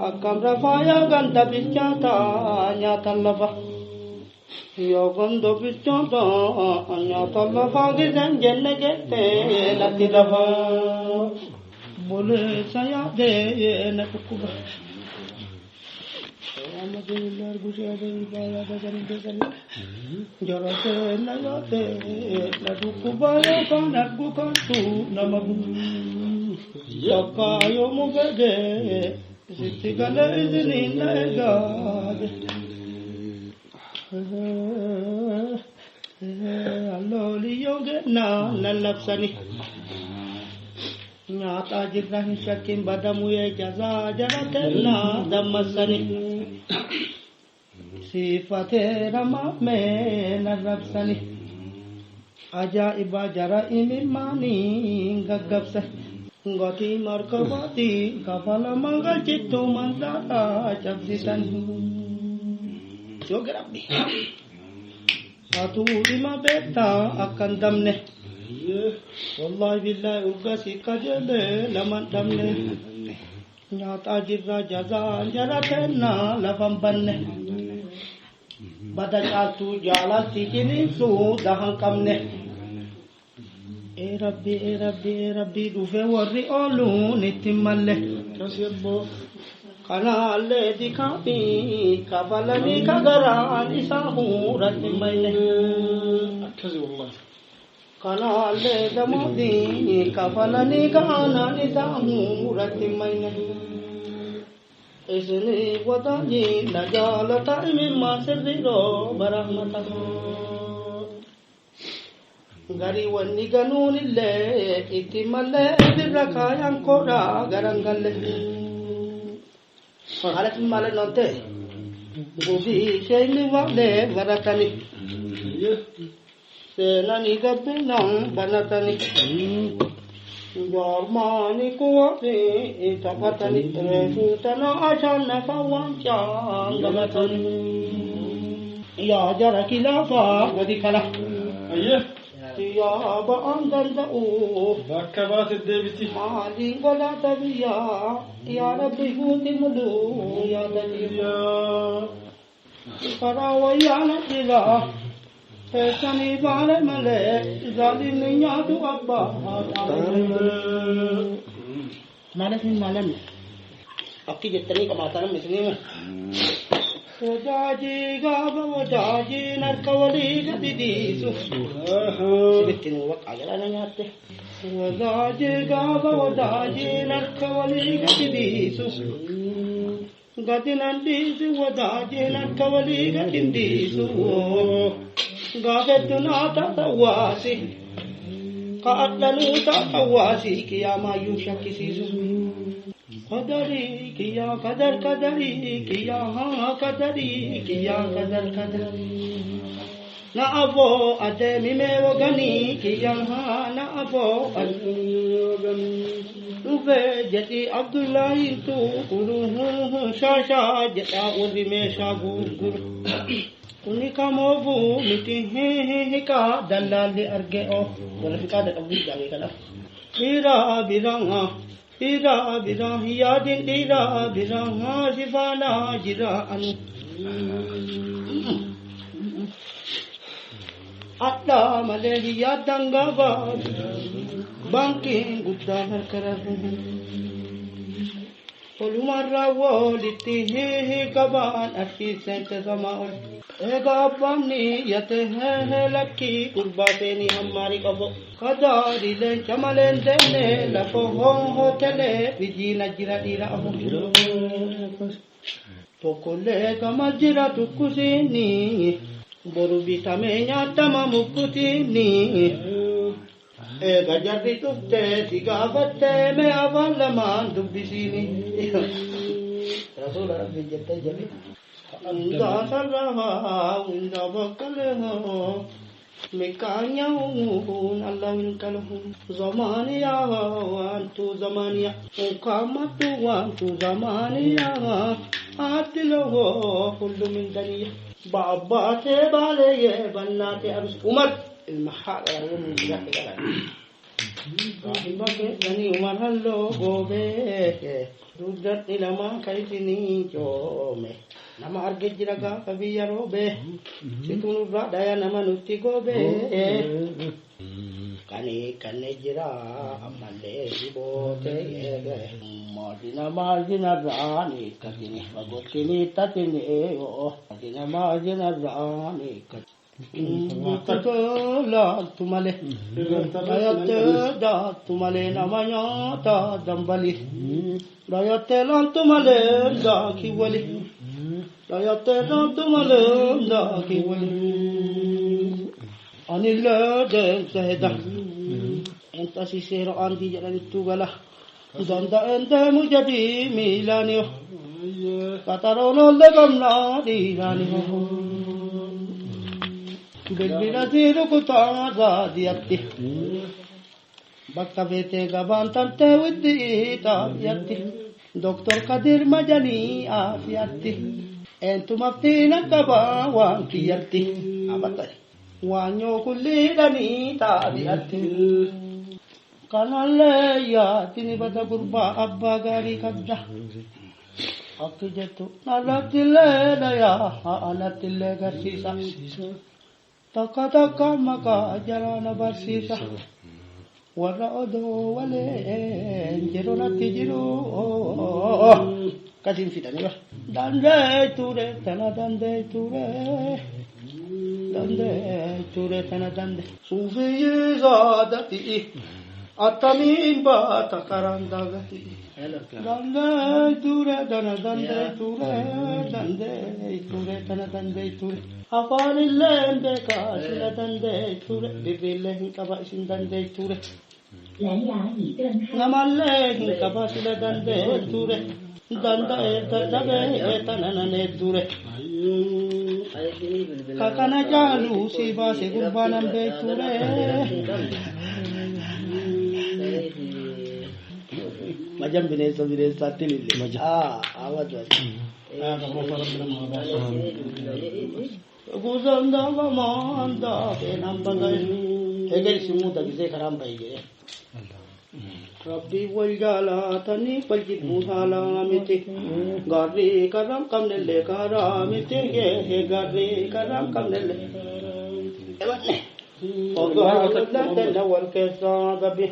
akkam rafaayaa ganda bilchaataa nyaatan lafa. Yoo ganda bilchaataa nyaatan lafaa giseen jenne jettee natti dafa. Buleessa yaadee na dhukkuba. Nyaata jirra hin shakkin badamuyee jazaa jara kennaa dammasani. Sifatee ramamee narrabsani. Ajaa'iba jara imimmaanii gaggabsa. Gatii markabaati kafala mangalchittu mandaadhaa cabsisan. Yoo garabbi. Atuu ima beektaa akkan damne. Wallahi billahi urgasi kajeele laman dhabne. Nyaataa jirra jazaa jara kennaa lafan banne. Bada caaltuu jaalalti ciniinsuu dahan qabne. Ee Rabbi ee Rabbi ee Rabbi dhufe warri ooluun itti malle. Kanaallee dikaamii kafalanii kagaraan isaa huuratti mayne. Akkasi wallahi. Kanaallee damoodii kafalanii kaanaan isaa huuratti mayne. Isinii wadaajii na jaalata imimmaa sirriiroo barahmata. Garii wanni ganuun illee itti mallee birra kaayaan koodhaa garan galle. Alatti malee noon ta'e gubii isheen waalee baratani. Seenanii gabbinaan banatani. Jaarmaani kuwaati taphatani. Reefuu tana ashaan nafa waancaan gabatani. Yaa jara kilaafaa gadi kala. Yaa ba'aan danda'u. Bakka baate deebiti. Maaliin godhaata biyyaa yaa rabbi guuti muluu yaa dadiyyaa. Karaa wayyaa na jira. Keessanii baale malee zaalimni nyaatu abbaa Maalas min maalanne akki jettanii qabaatan isinii Wadaajii gaafa wadaajiin harka walii gadi dhiisu. Sibitti nu waqaa jedhana nyaatte. Wadaajii gaafa wadaajiin harka walii gadi dhiisu. Gadi nan dhiisu wadaajiin harka walii gadi dhiisu. Gaafettu naa taatawaasi. Kaadhanuu taatawaasi kiyaamaayyuu shakkisiisu. Qadarii kiyyaa qadar qadarii kiyyaa haa qadarii kiyyaa qadar qadarii. Na afoo adeemimee waganii kiyyaa haa na afoo adeemimee waganii. Dhufee jedhii Abdullaahiintu kunuun shaashaa jedhaa warri meeshaa gurguru. Kuni kamoofuu miti hiikaa dallaalli argee oo wala fiqaa dhaqabuu jaalee kanaaf. Dhiiraa biraa dhiiraa biraa yaadin dhiiraa biraa sifaanaa jira anu. Addaa malee yaadan gabaa baankiin guddaan harka rafu. Olumarraa walitti gabaan arsiisente samaa ol. Egaa abbaan niyyate lakkii gurbaa seenii hammaarii qabu. Kadaarileen camaleen deemne lafa hotelee bijiina jira dhiira afu. Tokkollee gama jira tukkusiini boru bitamee nyaatama mukkutiini. Eega jarri dhuftee si gaafattee mee afaan lamaan dubbisiini. Rasuula rabbi jettee jabi. Hunda sarraa hunda bakkalee مكانيون الله ينكلهم زمانيا وانتو زمانيا وكامتو وانتو زمانيا آتلو كل من دنيا باباتي بالي بناتي أرس عمر المحال من راحبك بني عمر هلو غوبي dugdatti lama kaisinii coome nama arge jira gaafa biyya roobe situ nurraa dhaya nama nutti goobe kani kanne jira ammallee dhiboote maadina maadina raani katini fagottini tatini maadina maadina raani katini Laatu malee daatu malee nama nyaata dambali dayattee laatu malee daakii wali dayattee laatu malee daakii wali anillee deemsa heda entasi seera aandii jedhanittuu gala danda'een deemu jedhii miilaaniyo qaxaroon olle gamnaa dhiiraaniyo. Bilbila siiru kutaa raadiyatti bakka feetee gabaan tantee widdii xaafiyatti Doktor Kadir Majanii aafiyatti eentumaftiin qabaa waan kiyyatti waanyoo kulliidhanii xaafiyatti kanallee yaadini bada gurbaa abbaa gaarii qabda. Akki jettu narrattillee dhayaa anattillee garsiisa. Takka takka maqaa jalaana barsiisa. Warra odoo waleen jiru natti jiru. Akkasiin fidanii bara. Dandee ture tana dandee ture. Dandee ture tana dandee. Suufii saadati attamiin baata karaan daagati. Dandee ture tana dandee ture dandee ture tana dandee ture. Afaan illee hin beekaa sila dandee ture birriillee hin qaba isin dandee ture. Namallee hin qaba sila dandee ture danda'ee dadhabee tana nanee ture. Kakana caalu si baase gurbaanan beekture. Majam bineensa bineensaatti illee. Awwaaj. Guzanda mamanda benam bangai heger simu dagise karam bai jedhe Rabbi wal jaalatani wal jibbu saalamiti garri karam kamnelle karamiti he garri karam kamnelle Ogalatana wal keessa gabi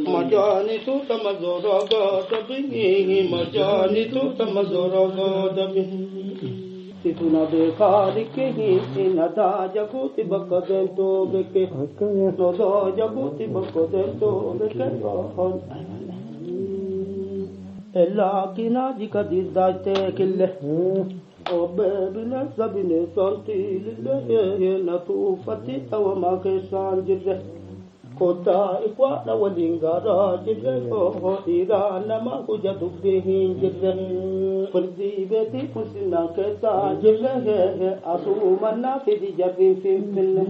majani tu tamazora gadabi majani tu tamazora gadabi Situna beekari kehi sinada jaguti bakka dento beke nodo jaguti bakka dento beke Ella kina jika didaite kille Obbe bine sabine santi lille na tufati tawama ke sanjirre Kota ikwa walingara jirre oh ira nama kuja dubbi hin jirre Fardi beeti kusina keessa jirre asuma fidi jarri finfinne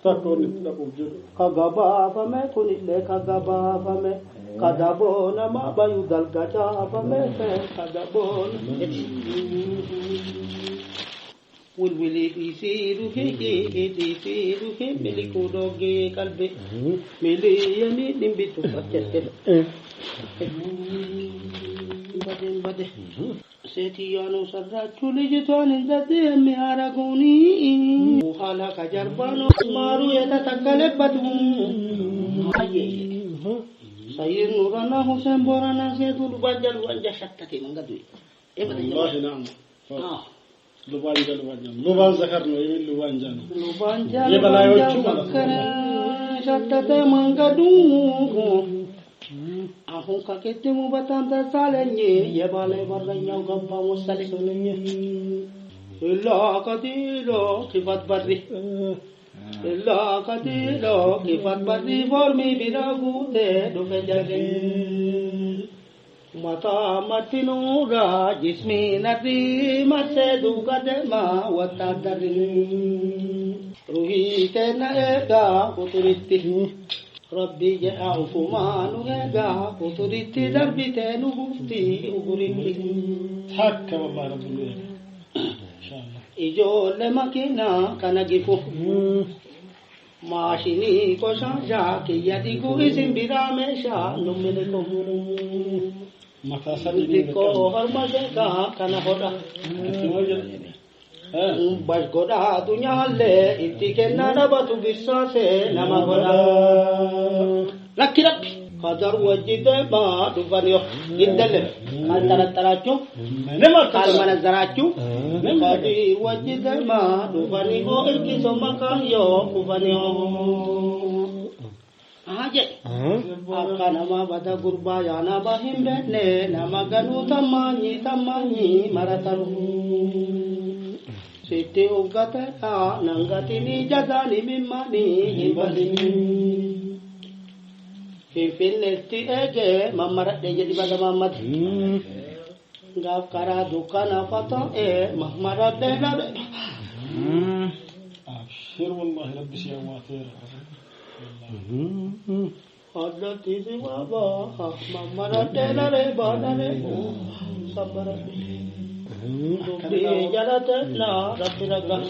Takkoon itti dhaquuf jiru. Kagabaafame kunillee kagabaafame kadaboo nama bayu dalga caafame kadaboo. Wilwili dhiisii dhufee dhiisii dhufee milikuu dhoggee qalbe miliyoonii dhimbitu jette. Bade bade ሴትዮዋን ሰራችሁ ልጅቷን እንደዚህ የሚያረጉኒ ኋላ ከጀርባ ነው ማሩ የተተከለበት። ሰይድ ኑራና ሁሴን ቦረና ሴቱ ሉባንጃ ሉባንጃ ሸተቴ መንገዱ። والله نعم ሉባንጃ ሉባንጃ ሉባን ዘከር ነው የሚል ሉባንጃ ነው። ሉባንጃ የበላዮቹ ማለት ነው። ሸተተ መንገዱ አሁን ከቅድሙ በጣም ተሳለኝ። የባለ በረኛው ገባ መሰለኝ። ኢላ ቀቲሎ ክፈት በሪ ኢላ ቀቲሎ ክፈት በሪ ፎርሚ ቢራ ጉቴ ዱፌ ጀሪ መታ መቲኑራ ጅስሚ ነሪ መሴ ዱጋ ደማ ወታደሪ ሩሂ ቴና ኤጋ ቁጡሪtti Rabbi jedha ufumaa nu eegaa quturitti darbitee nu gufti uguritti. Takka wallahi rabbi nu eega. Inshallah. Ijoollee makiinaa kana gifu. Maashinii qoshaashaa kiyya dhigu isin biraa meeshaa nu miliqu. Mataa sadii Xiqqoo harma sheekaa kana hodha. Bas godhaa adunyaallee itti kennaa dhabatu birsaasee nama godha. Lakki lakki kadar wajji deemaa dhufaniyo giddelle ካልጠረጠራችሁ ካልመነዘራችሁ ከዲር ወጅ deemaa dhufaniyo irkiso makaayyo kufaniyo. Aje akka nama bada gurbaa yaa nama hin beekne nama ganuu tammaanyi tammaanyi marataru. Sitti uggateedha nangatini jazaani mimmaani hin badini. Finfinneetti eegee mammaradhe jedhi bada Mahammad. Gaaf karaa dukkana fata'ee mammaradhe dhabe. Abshir wallahi rabbi si awwaateera. Addatti si waabaa mammaradhe dhabee baadhabee sabbaradhe. Dubbii jalateedha rabbi ragaa.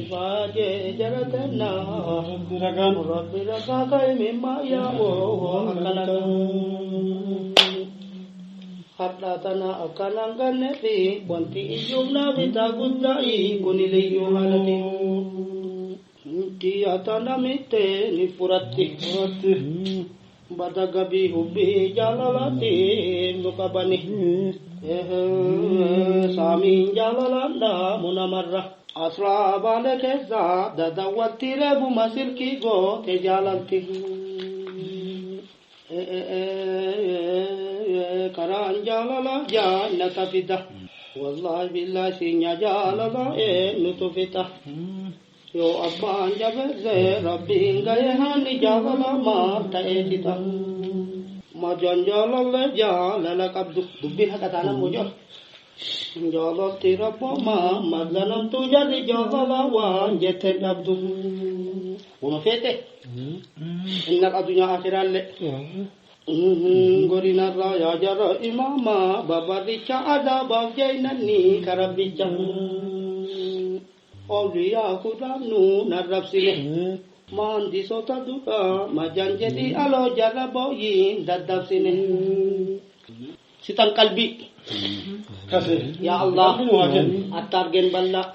Ifaajee jalateedha Rabbi ragaan. Rabbi ragaa kaa'ime maayaa akkana. Hadhaa tana akkanaan ganne fi wanti iyyuu naafitaa guddaa kun liyyuu haalati. Kiyya tana mitte ni furatti. Bada gabii hubbii jaalalatti nu qabani. Saamiin jaalalaadha munamarra. Asraa baale keessa dadawwatti reebuma silkii goote jaalalti. Karaan jaalala jaannata fida. Wallaahi billaahi siinya jaalala nutu fita. Yoo abbaan jabeesse rabbiin ga'ee haanni jaalala maal ta'ee fita. Majaan jaalallee jaalala qabdu dubbiin haqa taanaan mojoo. Jaalalti rabbooma mazlanamtu jarri jaalala waan jette dhabdu. Wama feete innal addunyaa akiraallee. Godinarraa yaa jara imaama babarricha adaabaaf jeenanni karabbicha. Awliyaa kudhaannu narrabsine. Maandisoota duraa majaan jedhi aloo jara booyiin daddabsine. Sitan qalbii. Kase. Yaa Allah Rabbi nu haa kennu. Attaargeen bal'aa.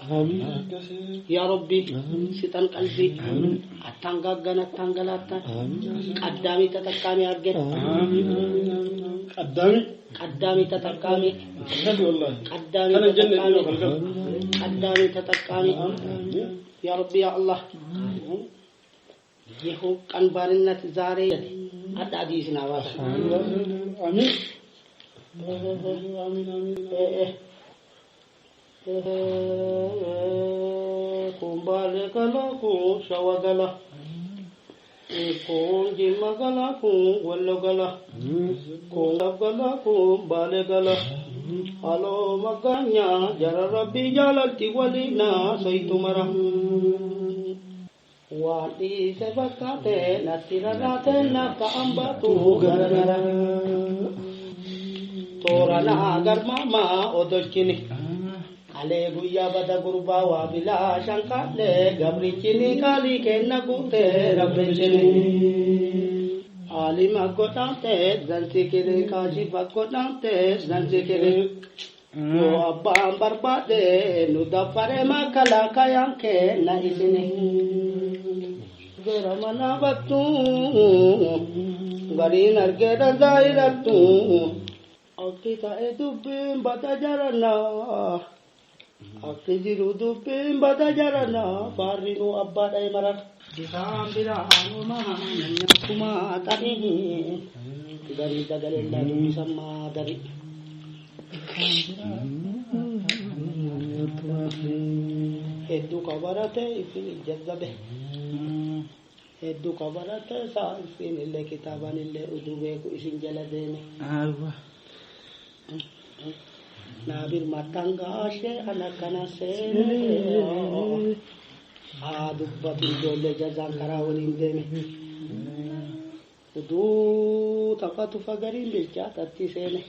Kase. Yaa Rabbi sitan qalbii. Attaan gaaggan attaan galaattaan. Qaddaamii tatakkaamii argeen. Amiin amiin amiin. Qaddaami. Qaddaamii tatakkaamii. Akkasi wallahi. Qaddaamii Kana jenne dhiyoo tatakkaamii. galgala. Qaddaamii tatakkaamii. Yaa Rabbi yaa Allah. ይኸው ቀን ባርነት ዛሬ አዳዲስ ናባታ Amiin. Amiin amiin. Kun Baalee gala kun Shawa gala kun Jimma gala kun Wallo gala kun Laf gala kun Baalee gala Aloo maggaanya jara rabbii jaalalti waliina soytu mara. Waan dhiise fakkaate natti rarraate naaf ta'an baatu garagara. Toora naa garmaamaa odolchini. Kalee guyyaa bada gurbaa waa bilaa shanqaadhee gabrichini qaalii kenna guutee rabbichini. Alima godhamte zansikiri kaashifa godhamte zansikiri. Yoo abbaan barbaade nu daffare makalakayaan kenna isini. Gara mana battu gariin argeera zaayirattu. Akki ta'e dubbiin bada jaranaa. Akki jiru dubbiin bada jaranaa faarri nu abbaa dha'e marar. Bisaan biraanumaa nyaatumaa tarii garii dagaleellaa dubbisammaa dari. Hedduu qabarate isin jazzabe. Hedduu qabarate saa isin illee kitaabaan illee uduu beeku isin jala deeme. Naabir matangaashee ana kana seenee. Haa dubbatu ijoollee jazaan karaa waliin deeme. Uduu taphatu fagariin bilchaatatti seene.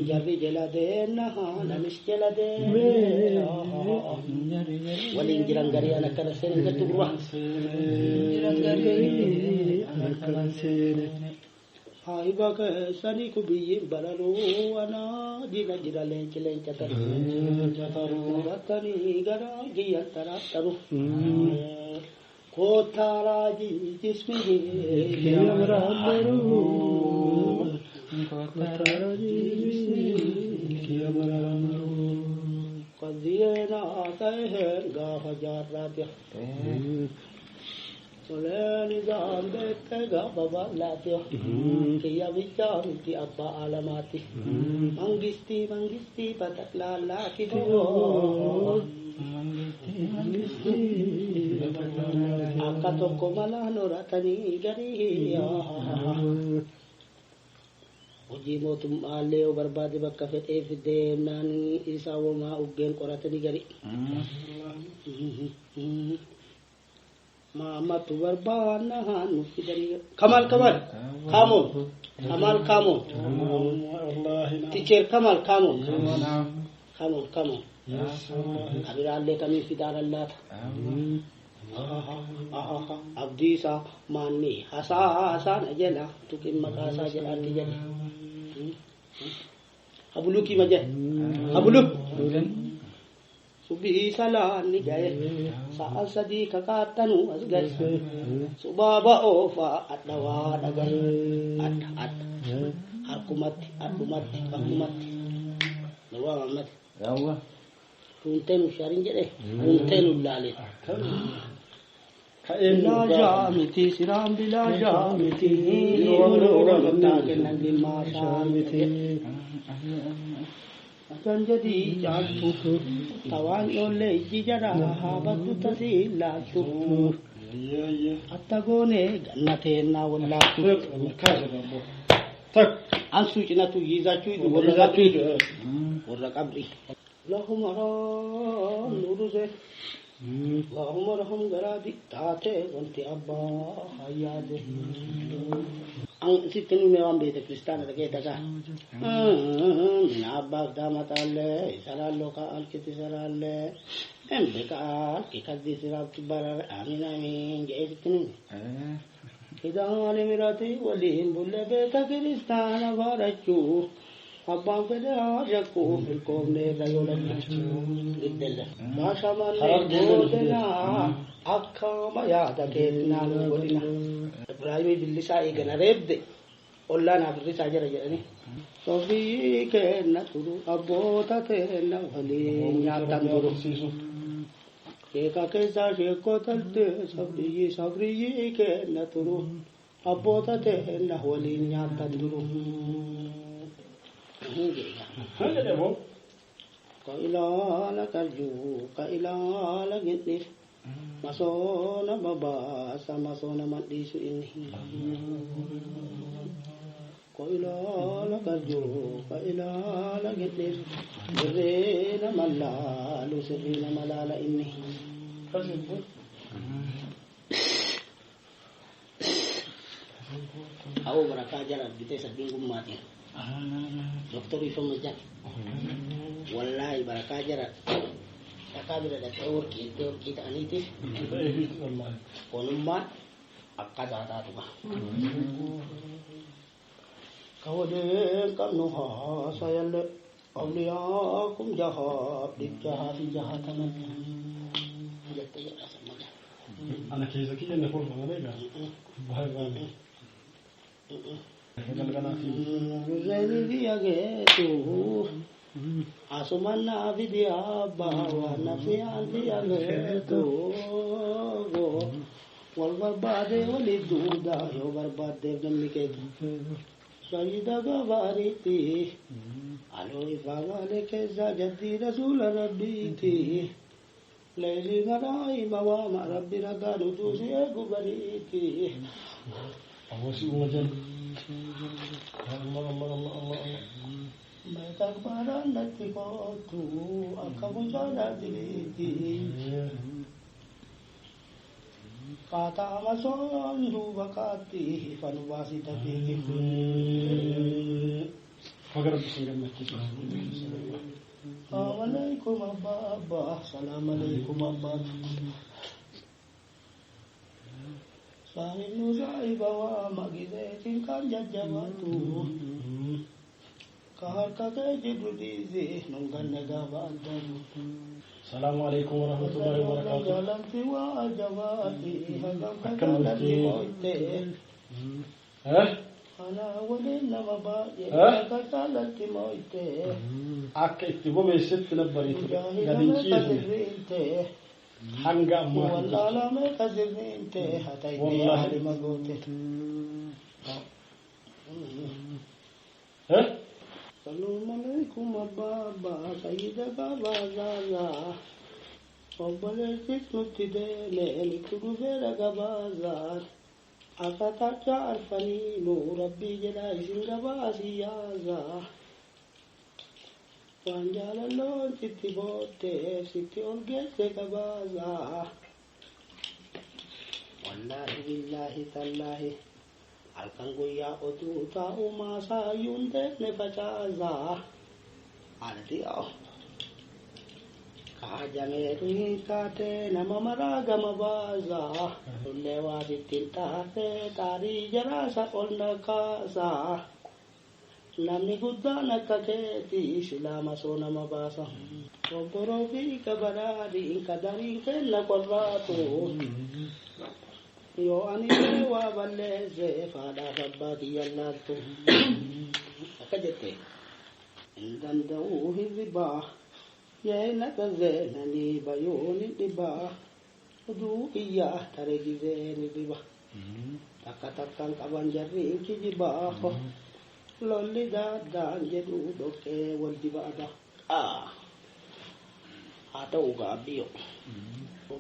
Jarri jala deena namis jala deeme. Waliin jiran garii ana kana seene jettu gurbaa. Jiran garii ana kana seene. Haayiba keessanii kubiyyiin bararuu anaa jina jira leenci leenca taru. Rattanii gara giyyan tarattaru. Kootaaraaji jismi Kiyamaraandaru. Kootaaraaji jismi kiyamaraandaru. Qadiyeenaa ta'e gaafa jaarraati. Toleen isaan beekte gaafa bal'aati. Kiyya bichaa miti abbaa alamaati. Mangistii mangistii bataqlaalaati boo. Akka tokko malaan horatanii garii. Hojii mootummaallee yoo barbaade bakka fedheef deemnaan isaa womaa uggeen qoratanii garii. Maamatu barbaanna nu fidanii. Kamal Kamal Kamoon Kamal Kamoon Teacher Kamal Kamoon Kamoon Kamoon Kabiraallee kamiin fidaan laata. Abdiisaa maanni hasaasaa na jala tuqin maqaasaa jedhaatti jedhe. Habulukii ma jedhe habuluk. Subii salaanni gahe sa'a sadii kakaattanuu as gahe subaaba oofaa adda waa dhagahe adda adda harkumatti addumatti bakkumatti duwwaa mammate. Kuntee nu sharin jedhe kuntee nu laale. Bilaa miti siraan bilaa miti taa kennan dhimmaa miti. Kan jedhi jaaltu tawaan ijoollee ijji jara haa baddu tasii laaltu. Atta goone ganna teennaa wallaattu. Ansuu cinatu yiizaachuu idu warra qabrii. Warra qabrii. Allahumma raam nuruse. Allahumma rahum garaadi taate wanti abbaa hayyaade. Sitti nume waan beekte kiristaana dhaqee dagaa. Mina abbaaf daamataallee saraaloo ka alkiti saraallee embe ka alki kaddi siraabti barare amiin amiin jedhee sitti nume. Kidaane mirati waliin bulle beeka kiristaana barachuu abbaan fedhe haa shakkuu milkoomne irra yoo lachuu giddelle. Maashamallee gootenaa akkama yaada keetinaa nu godhina. Ibraahimii billisaa eegana reebde ollaa naaf irrisaa jira jedhanii. Sofii kenna turu abboota teenna waliin nyaatan turu. Sheeka keessaa sheekoo talte sabriyyi sabriyyi kenna turu abboota teenna waliin nyaatan turu. Ka ilaala karjuu ka ilaala gindhir. Masoona babaasa masoona mandhiisu inni. Ka ilaala karjuu ka ilaala gindhir. Sirrii nama laalu sirrii nama laala inni. Awo bara. Barakaa jala bitee sabbiin gummaatiin. Doktorii Fama Jan. Wallaahi barakaa jala dhakaa bira dhaqee warqii iddoo warqii ta'aniitiif onummaan akka taataatuma. Kawaleen qabnu haasayalle awliyaakum jahaa dhibjahaa fi jahaataman jettee jedha samma jala. Ana keessa kiyya na kolfa malee gaa. Baay'ee. Asumanna fidiya bawa nafsi anti ageetu wal barbaade wali duuda yoo barbaaddeef namni keetu sayyida gabaariitti aloo ifaa keessa jaddii rasuula rabbiitti leelii garaa hima waama rabbi ragaa nutuu si eegu bariitti. Awwasi uuma jala. Allah Allah Allah Allah Allah. Meetakbaaraan natti kootu akka mucaa diriitti. Kaataa masoon duuba kaatti fanu baasii tafiiki. Fagar bisin gammachiisu. Salaam alaikum abbaa salaam alaikum abbaa. Saahibnu saahiba waa magiseetiin kan jajjabaatu. Ka harka kee jiru dhiisee nun ganna gaafa addaatu. Salaamu alaikum wa rahmatullahi wa barakatuh. Jaalalti waa jabaati hagam ka Akkam jaalatti bultee? mo'ite. Eh? Anaa waliin nama baay'ee Eh? akka jaalatti mo'ite. Akka itti bobeessetti na bariitu Mujaahida gadi hin meeqa ciisne sirriinte hanga ammaa wallaala meeqa sirriinte hata itti Wallaahi. aalima goote. Eh? Salaamu alaikum abbaa sayyida gabaa zaazaa. Obboleessis nutti deeme nutti dhufeera gabaazaa. Akka tacha arfaniinu rabbii jedhaa isin gabaasii yaazaa. Waan jaalalloon sitti bootteef sitti ol geesse gabaazaa. Wallaahi billaahi tallaahi halkan guyyaa oduu taa'u maasaayyuun deemne facaasaa. Alti Kaajameetu hin kaatee nama maraa gama baasaa. Tullee waa sitti hin taatee xaarii jaraasa ol na kaasaa. Namni guddaan akka keetii silaa masoo nama baasa. Obboroo fi kabaraadhiin kadariin kenna qorraatu. Yoo ani illee waa balleesse faadhaaf abbaa kiyya laaltu. Akka jette hin danda'uu hirribaa. Yeena tazeenanii bayooni dhibaa. Oduu kiyyaa tare gizeeni dhiba. Takka takkaan qaban jarriin kijibaa. Lolli daaddaan jedhu dhoqqee wal dibaadha. Haa ta'u gaabbiyo.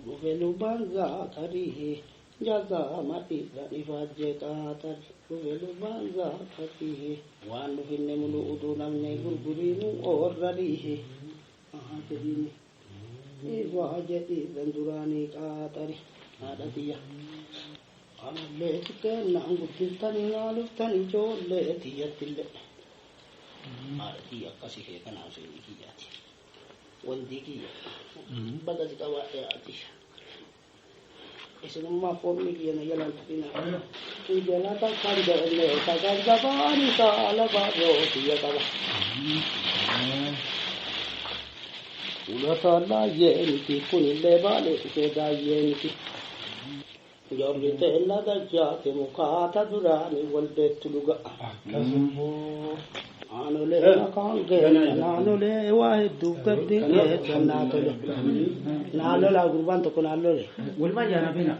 Dhufe lubaan zaakarii jazaa madhiidha ifaajjee qaatar. Dhufe lubaan zaakarii waan dhufinne mulu uduu namne gurguriinu oorrarii. Haa jedhiini. Ifaa jedhiidhan duraanii qaatari. Haadha tiyya. Anallee xiqqeennaan guddiftanii haaluftanii ijoollee tiyyattillee. Haadha tiyya akkasii kee kanaan seenii kiyyaati. Wanti kiyya baga si qabaadhe haati. Isinummaa foonni kiyya na jalaan tuqina. Jala takkaan jedhanne takaan gabaani saala baadhoo tiyya qaba. Ulataa laayyee miti kunillee baalee dhufee daayyee miti. Jorri teella dachaate mukaata duraanii wal beektu dhuga. Akkasummoo. Naannolee maqaan keenya naannolee waa hedduuf gaddi keessa naa tole. Naannolee gurbaan tokko naannolee. Walumaa jaanaa beena.